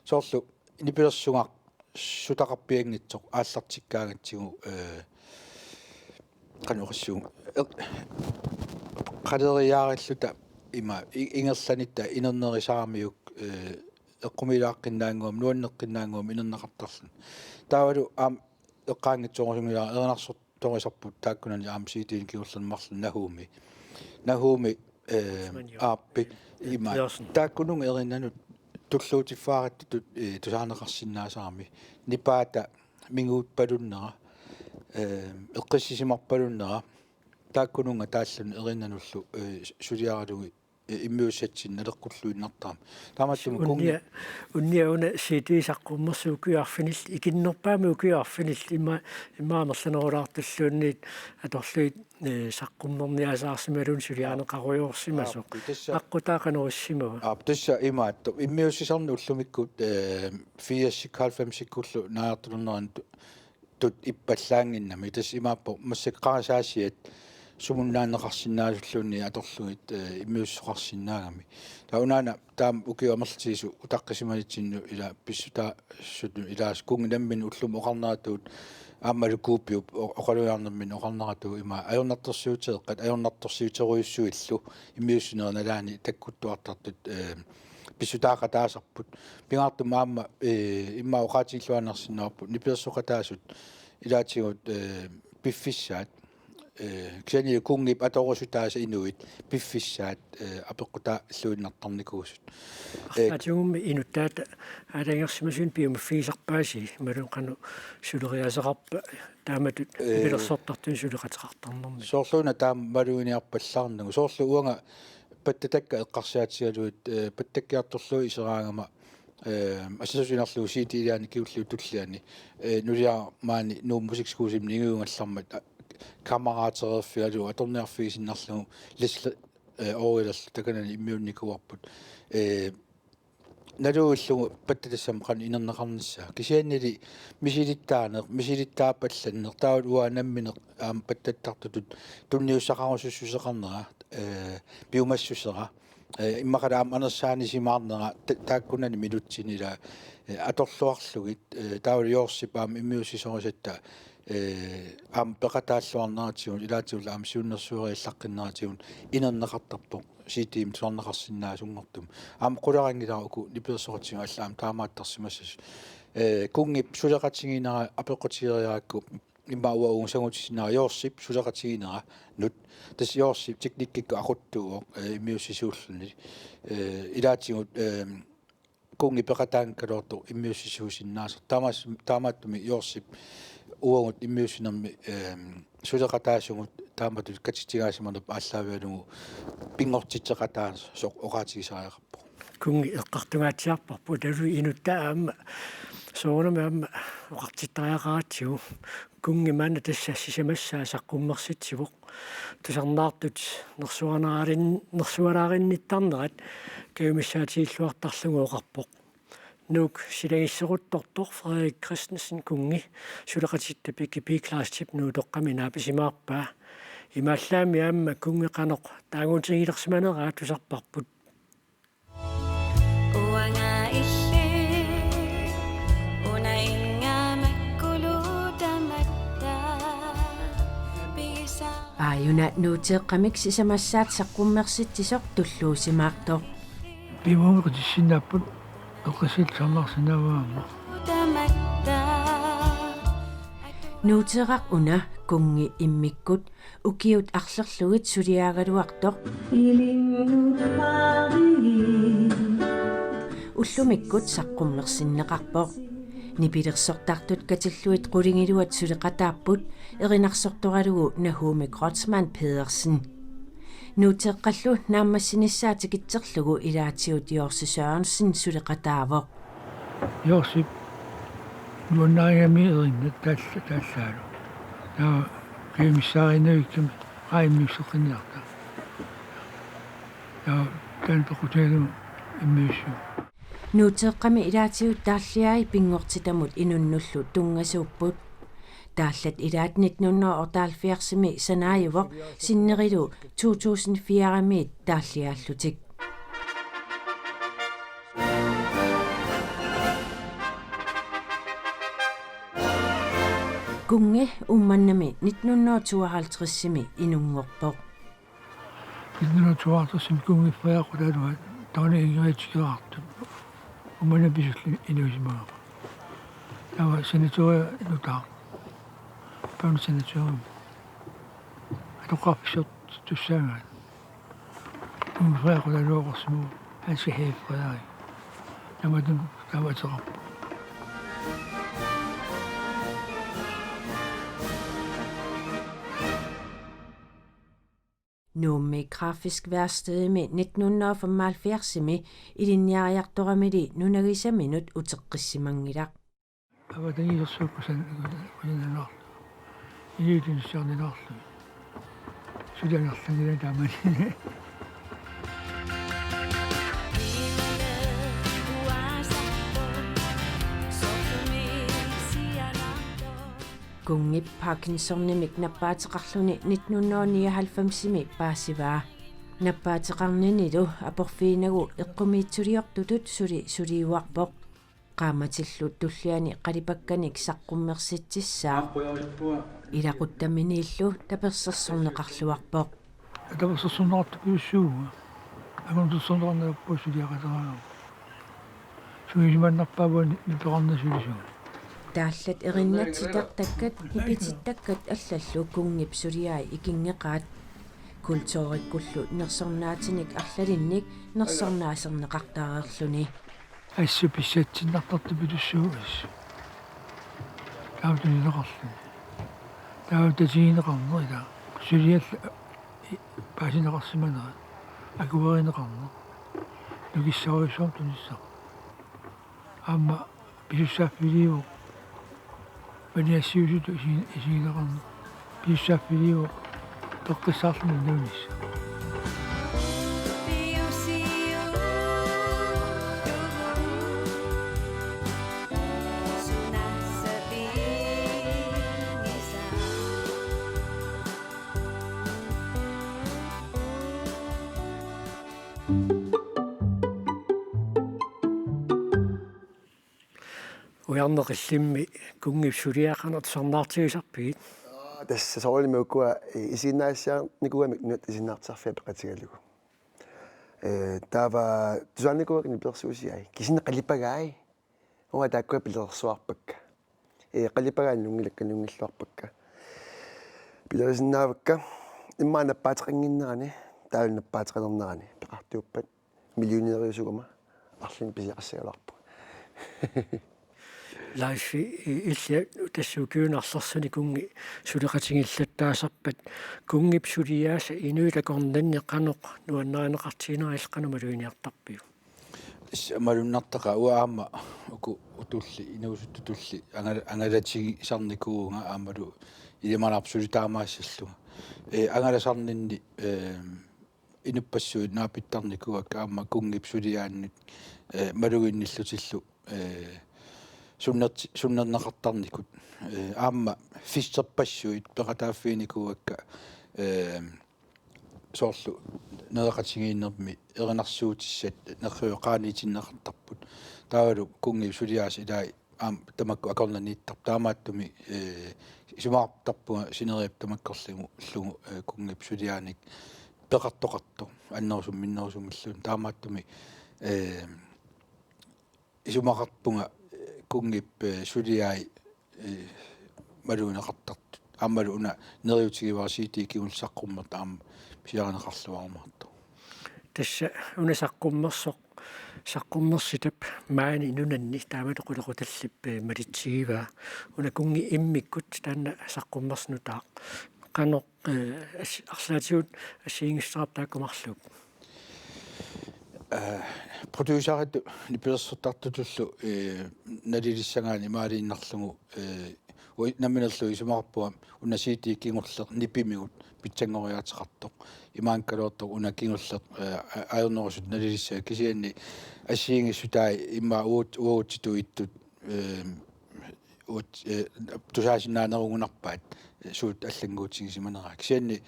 soorlu nipilersugaq sutaqarpianngitsoq aallartikkaangatsigu, eh, qanoq oqassuunga. Eq-, qaleriaarilluta ima i-, ingerlanitta inernerisaramiuk, eh, eqqumiilaaqqinnaannguamik, nuanneqqinnaannguamik inerneqartarluni. Taavalu aamma eqqaanngitsoorusunngilara erinarsortorisarput taakkunani aamma C D-nik kingullerni marlunni Nahumi. Nahumi, eh, Usman Jo-, aappi ima. Pedersen. Taakkununnga erinnanut tulluutiffaarattutut, eh, tusaaneqarsinnaasarami. Nipaata minguuppalunnera, eh, eqqissisimarpalunnera. Taakkununnga taalluni erinnanullu, eh, suliaralugit, eh, immiussatsinnik naleqqulluinnartarami. Taamaattumik kunngi- Unnia, unnia una C D saqqummersoq ukiut arfinillit, ikinnerpaamik ukiut arfinillit, imma, immaqa amerlanerulaartulluunniit atorlugit, eh, saqqummerniasaarsimaluunniit suliarineqarujoorsimasoq. Aap, tassa. Aqqutaa qanoq issimava? Aap, tassa imaattoq. Immiussisarneq ullumikkut, eh, firsikkut halvfemsikkullu naajartulernerani tu-, tut ippallaannginnami. Tassa imaappoq massakkut qarasaasiat sumunnaanneqarsinnaasulluunniit atorlugit, eh, immiussisoqarsinnaagami. Taava unaana taama ukiut amerlatigisut utaqqisimanitsinni ila pissutaasutut ilaasa kunngi nammineq ullumi oqarneratuut aammalu Kuupiup o-, oqalugiarnermini oqarneratuut ima ajornartorsiuteeqqat ajornartorsiuterujussuillu immiussinerit nalaani takkuttuartartut, eh, pissutaaqataasarput. Pingaartumik aamma, eh, immaqa oqaatigilluinnarsinnaavoq nipilersoqataasut ilaatigut, eh, piffissaat Eh, kisianni kunngip atorusutaasa inuit piffissaat, eh, apeqqutaalluinnartarnikuusut. Eh, arlaatigut inuttaat aalajangersimasuni piumaffigisarpaasi, imaluunniit qanoq suleriaaseqarpa taamatut, eh, nipilersortartuni suleqateqartarnermi? Soorluuna taama maluginiarpallaarnagu. Soorlu uanga pattatakka eqqarsaatigalugit, eh, pattakkiartorlugit iseraangama, eh, assersuutigiinnarlugu C D-liani kingulliup tulliani, eh, nuliara maani Nuup Musikskoolimut ingiugallarmat, a-, kammeraatereerfigalugu atorniarfigisinnarlugu Leslie, eh, Oorilerlu takanani immiunnikuuarput. Eh, naluillugu pattatassamut qanoq inerneqarnissaa. Kisiannili misilittaaneq, misilittaapallanneq, taavalu uanga nammineq aamma pattattartutut tunniussaqarusussuseqarnera, eh, piumassusera. Eh, immaqa aamma anersaanisimaarnera ta-, taakkunani minutsini ila, eh, atorluarlugit, eh, taavalu Jorsip aamma immiussisorisatta, eh, aamma peqataalluarneratigut, ilaatigullu aamma siunnersueriallaqqinneratigut inerneqartarpoq, C D-mik tusarneqarsinnaasunngortumik. Aamma qularinngilara uku nipilersoqatigiit allat aamma taamaattarsimassasut. Eh, kunngip suleqatigiinnera apeqqutigeriarakku, immaqa uagut sangutissinnera Jorsip suleqatigiinneranut. Tassa Jorsip teknikkikkut aquttuuvoq, eh, immiussisuulluni. Eh, ilaatigut, eh, kunngi peqataanngikkaluartoq immiussisuusinnaasoq. Taamas-, taamaattumik Jorsip uagut immiussinermi, eh, suleqataasugut taamatut katitsigaasimanerput aallaavigalugu pinngortitseqataasoq oqaatigisariaqarpoq. Kunngi eqqartungaatsiarparput, taavalu inuttaat aamma soorunami aamma oqartittariaqaratsigu. Kunngi maanna tassa sisamassaa saqqummersitsivoq. Tusarnaartut nersuaraarin-, nersualaarinnittaraat kajumissaatigilluartarlugu oqarpoq. Nuuk silagisseruttortoq Frederik Christensen kunngi suleqatitta Peggy P. Klaastip Nuutoqqami naapisimaarpaa. Imaallaammi aamma kunngi qanoq taaguutigilersimaneraa tusarparput. Uanga illit una ingaamakkulu tamatta pigisara. Aajuna Nuuteeqqamik sisamassaat saqqummersitsisoq tulluusimaartoq. Piumaguit qitissinnaapput, eqqissillunga tusarnaarsinnaavaa aamma. Tamatta. Nuuteeraq una kunngi immikkut ukiut arlerlugit suliaagaluartoq ullumikkut saqqummersinneqarpoq. Nipilersortartut katillugit qulingiluat suleqataapput erinarsortoralugu Nahumi Kreutzmann Pedersen. Nuuteeqqallu naammassinissaa tikitserlugu ilaatigut Jorsi Sørensen suleqataavoq. Jorsip nuannaarigami erinnat taalla-, taallaalu. Taava kajumissaariinnavikkami qaa immiusseqqinniarta. Taava taanna peqqutigalugu immiussivoq. Nuuteeqqami ilaatigut taalliai pinngortitamut inunnullu tunngasuupput. Taallat ilaat nitten hundrede og otteoghalvfjerdsimi sanaajuvoq sinnerilu to tusind firemiit taalliaallutik. Kunngi Uummannami nitten hundrede og tooghalvtredsimi inunngorpoq. Nitten hundrede og tooghalvtredsimi kunngi fredaaqutaaluat tauni ingeritsikeraartut Uummannap pisullu inuusimagama. Taava sanatorium nutaaq. Børnesanatorium. Atoqqarfissortussaagaat. Kunngi fredaaqutaaluat oqarsimavoq: Han skal have Frederik. Tamatuma taava ateqarpoq. Nuummi Grafisk Værstedimi nitten hundrede og femoghalvfjerdsimi ilinniariartoramili nunagisaminut uteqqissimanngilaq. Avatangiisersuup kusan-, kusanarlugu. Inuit inussiarnilaarlugit. Suli angerlanngilanga taamani. Kunngip Parkinsonimik nappaateqarluni nitten hundrede og nioghalvfemsimi paasivaa. Nappaateqarninilu aporfiginagu eqqumiitsuliortutut suli suliuarpoq. Qaammatillu tulliani qalipakkanik saqqummersitsissaaq. Ilaquttaminiillu tapersersorneqarluarpoq. Tapersersorneqartupilussuuvugut. Anguniartorsorneqarnerput suliaqataraangama. Suli isumannerpaavoq nipeqarneq sulisugut. Taallat erinnatsitartakkat, nipitittakkat allallu kunngip suliai ikinngeqaat. Kulturikkullu nersornaatinik arlalinnik nersornaaserneqartareerluni. Assut pissatsinnartartupilussuuvoq assut. Taava tunineqarluni. Taava tatigineqarneq ila. Suliallu paasineqarsimanerat. Akuerineqarneq. Nukissarujussuarmik tunissaq. Aamma pisussaaffiliuvoq. Paniassiusutut isi-, isigineqarneq. Pisussaaffiliuvoq. Peqqissaarluni nuunissaq. Ujarneq Illimmi kunngip suliai qanoq tusarnaartigisarpigit? Aa, tassa soorunami ukua, eh, isiginnaasassiarnikuugamik nunatta isiginnaartitsisarfiat peqatigalugu. Eh, taava tusaanikuuakka nipilersuusiai. Kisianni qalipagai. Uanga taakkua pilersuarpakka. Eh, qalipagaat nunngilakka nunngilluarpakka. Pilerisinnaavakka. Immaqa nappaateqannginnerani, taavalu nappaateqalernerani. Peqartuuppat. Millionæriusugama arlaannik pisiaqassagaluarpunga. Leif, i-, illit tassa ukiuni arlersuini kunngi suleqatigillattaasarpat, kunngip suliaasa inuit akornanni qanoq nuannarineqartigineraat, qanoq maluginiartarpiuk? Tassa malunnartaqaaq, uanga aamma uku utulli, inuusuttutulli angala-, angalatigisarnikuuvunga aammalu ilimanarpoq suli taamaassallunga. Eh, angalasarninni, eh, inuppassuit naapittarnikuuakka aamma kunngip suliaannik, eh, maluginnillutillu, eh, sunnerti-, sunnerneqartarnikut. Eh, aamma fisterpassuit peqataaffiginikuuakka, eh, soorlu nereqatigiinnermi erinarsuutissat nerriviup qaaniitinneqartarput. Taavalu kunngip suliaasa ilai aamma tamakku akornanniittarput, taamaattumik, eh, isumaqartarpunga sineriak tamakkerlugu, lugu, eh, kunngip suliaanik peqartoqartoq annerusumik minnerusumilluunniit, taamaattumik, eh, isumaqarpunga, eh, kunngip, eh, suliai, eh, malugineqartartut. Aammalu una neriuutigivara C D kingulleq saqqummersoq aamma pisiarineqarluarumaartoq. Tassa una saqqummersoq, saqqummersitap maani nunanni taamatut qulequtallip, eh, malitsigivaa. Una kunngi immikkut taanna saqqummersoq nutaaq. Qanoq, eh, as-, arlaatigut assigiinngissuteqarpa taakku marluk? Eh, produceritut nipilersortartutullu, eh, nalilissagaanni imaaliinnarlugu, eh, ui-, nammineerlunga isumaqarpunga una C D kingulleq nipimigut pitsanngoriaateqartoq. Imaanngikkaluartoq una kingulleq, eh, a-, ajornerusutut nalilissavat, kisianni assigiinngissutai immaqa uagut-, uagutsitut ittut, eh, uagut-, eh, tusaasinnaanerugunarpaat, eh, suut allannguutigisimaneraat. Kisianni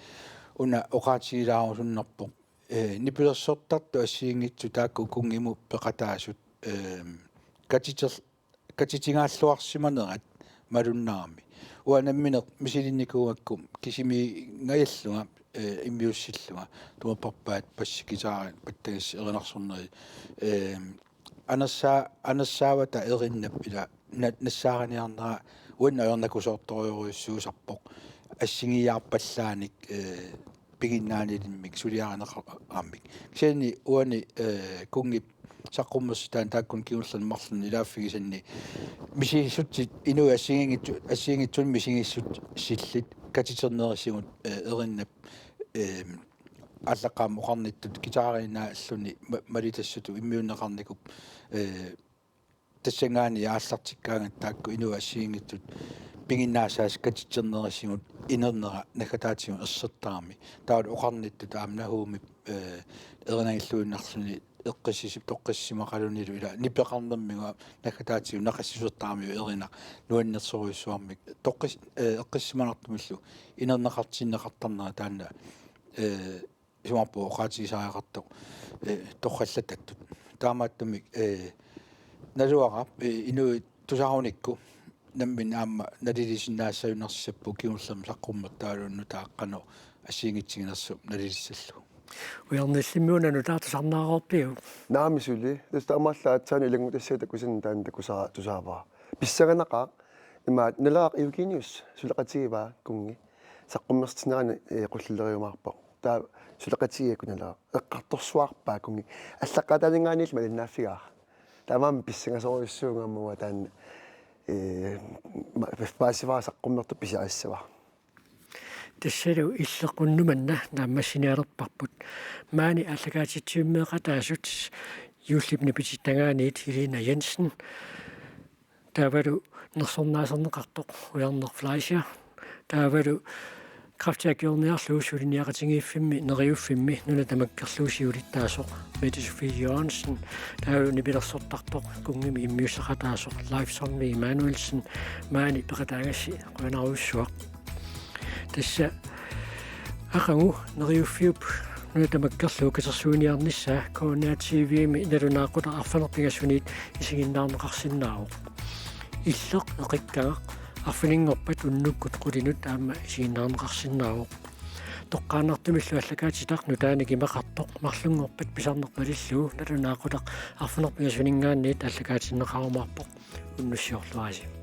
una oqaatigilaarusunnarpoq, eh, nipilersortartut assigiinngitsut taakku kunngimut peqataasut, eh, katiter-, katitingaalluarsimanerat malunnarami. Uanga nammineq misilinnikuugakku kisimiingajallunga, eh, immiussillunga, tumapparpaat bassi, guitari, pattagissi, erinarsorneri, eh, anersaa-, anersaavata erinnap ila na-, nassaariniarnera uannut ajornakusoortorujorujussuusarpoq assigiiaarpallaanik, eh, piginnaanilimmik suliarineqaramik. Kisianni uani, eh, kunngip saqqummersitaani taakkununnga kingullerni marlunni ilaaffigisanni misigissutsit inuit assigiinngitsu-, assigiinngitsunik misigissutsillit katiternerisigut, eh, erinnap, eh, aallaqqaammut oqarnittut guitariinnaalluni ma-, malitassatut immiunneqarnikuupput, eh, tassanngaanniit aallartikkaangatta taakku inuit assigiinngitsut piginnaasaasut katiternerisigut inernera naggataatigut ersertarami. Taava oqarnittut aamma Nahumip, eh, erinagilluinnarluni eqqissisi-, toqqissisimaqalunilu ila nipeqarnermigut naggataatigut naqassisortaramiuk erinaq nuannersorujussuarmik toqqis-, eh, eqqissisimanartumillu inerneqartinneqartarnera taanna, eh, isumaqarpunga oqaatigisariaqartoq, eh, torrallatattut. Taamaattumik, eh, naluara, eh, inuit tusarunikku nammineq aamma nalilisinnaassagunarsisapput kingullermik saqqummertaaluunniit taava qanoq assigiinngitsunik nalilissallugu. Ujarneq Illimmi una nutaaq tusarnaareerpiuk? Naamik suli. Tassa taamaallaat aatsaat ilanngutassiaq takusinnaavara taanna takusara tusaavara. Pissanganaqaaq, Ima Naleraq Eugenius suleqatigivaa kunngi. Saqqummersitsinerani, eh, qullileriumaarpoq. Taava suleqatigigakkit Naleraq. Eqqartorsuarpaa kunngi. Allaqqaataaninngaanniit malinnaaffigaara. Taamaammat pissangasorujussuuvunga aamma taanna, eh, ma-, paasivara saqqummertut pisarissavara. Tassalu illeqqunnumanna naammassinialerparput. Maani aallakaatitsivimmeeqataasut Juullip nipitittagaaniit Helena Jensen. Taavalu nersornaaserneqartoq Ujarneq Fleischer. Taavalu kræfti akiorniarlugu suliniaqatigiiffimmi Neriuffimmi nuna tamakkerlugu siulittaasoq Mette Sofie Jørgensen. Taavalu nipilersortartoq kunngimik immiussaqataasoq Leif Sandvig Immanuelsen. Maani peqataagassi qujanarujussuaq. Tassa aqagu Neriuffiup nuna tamakkerlugu katersuiniarnissaa K N R T V-mi nalunaaqutaq arfineq-pingasuniit isiginnaarneqarsinnaavoq. Illeq eqikkagaq arfininngorpat unnukkut qulinut aamma isiginnaarneqarsinnaavoq. Toqqaannartumillu aallakaatitaq nutaanik imaqartoq marlunngorpat pisarneq malillugu nalunaaqutaq arfineq-pingasuninngaanniit aallakaatinneqarumaarpoq. Unnussiorluarisi.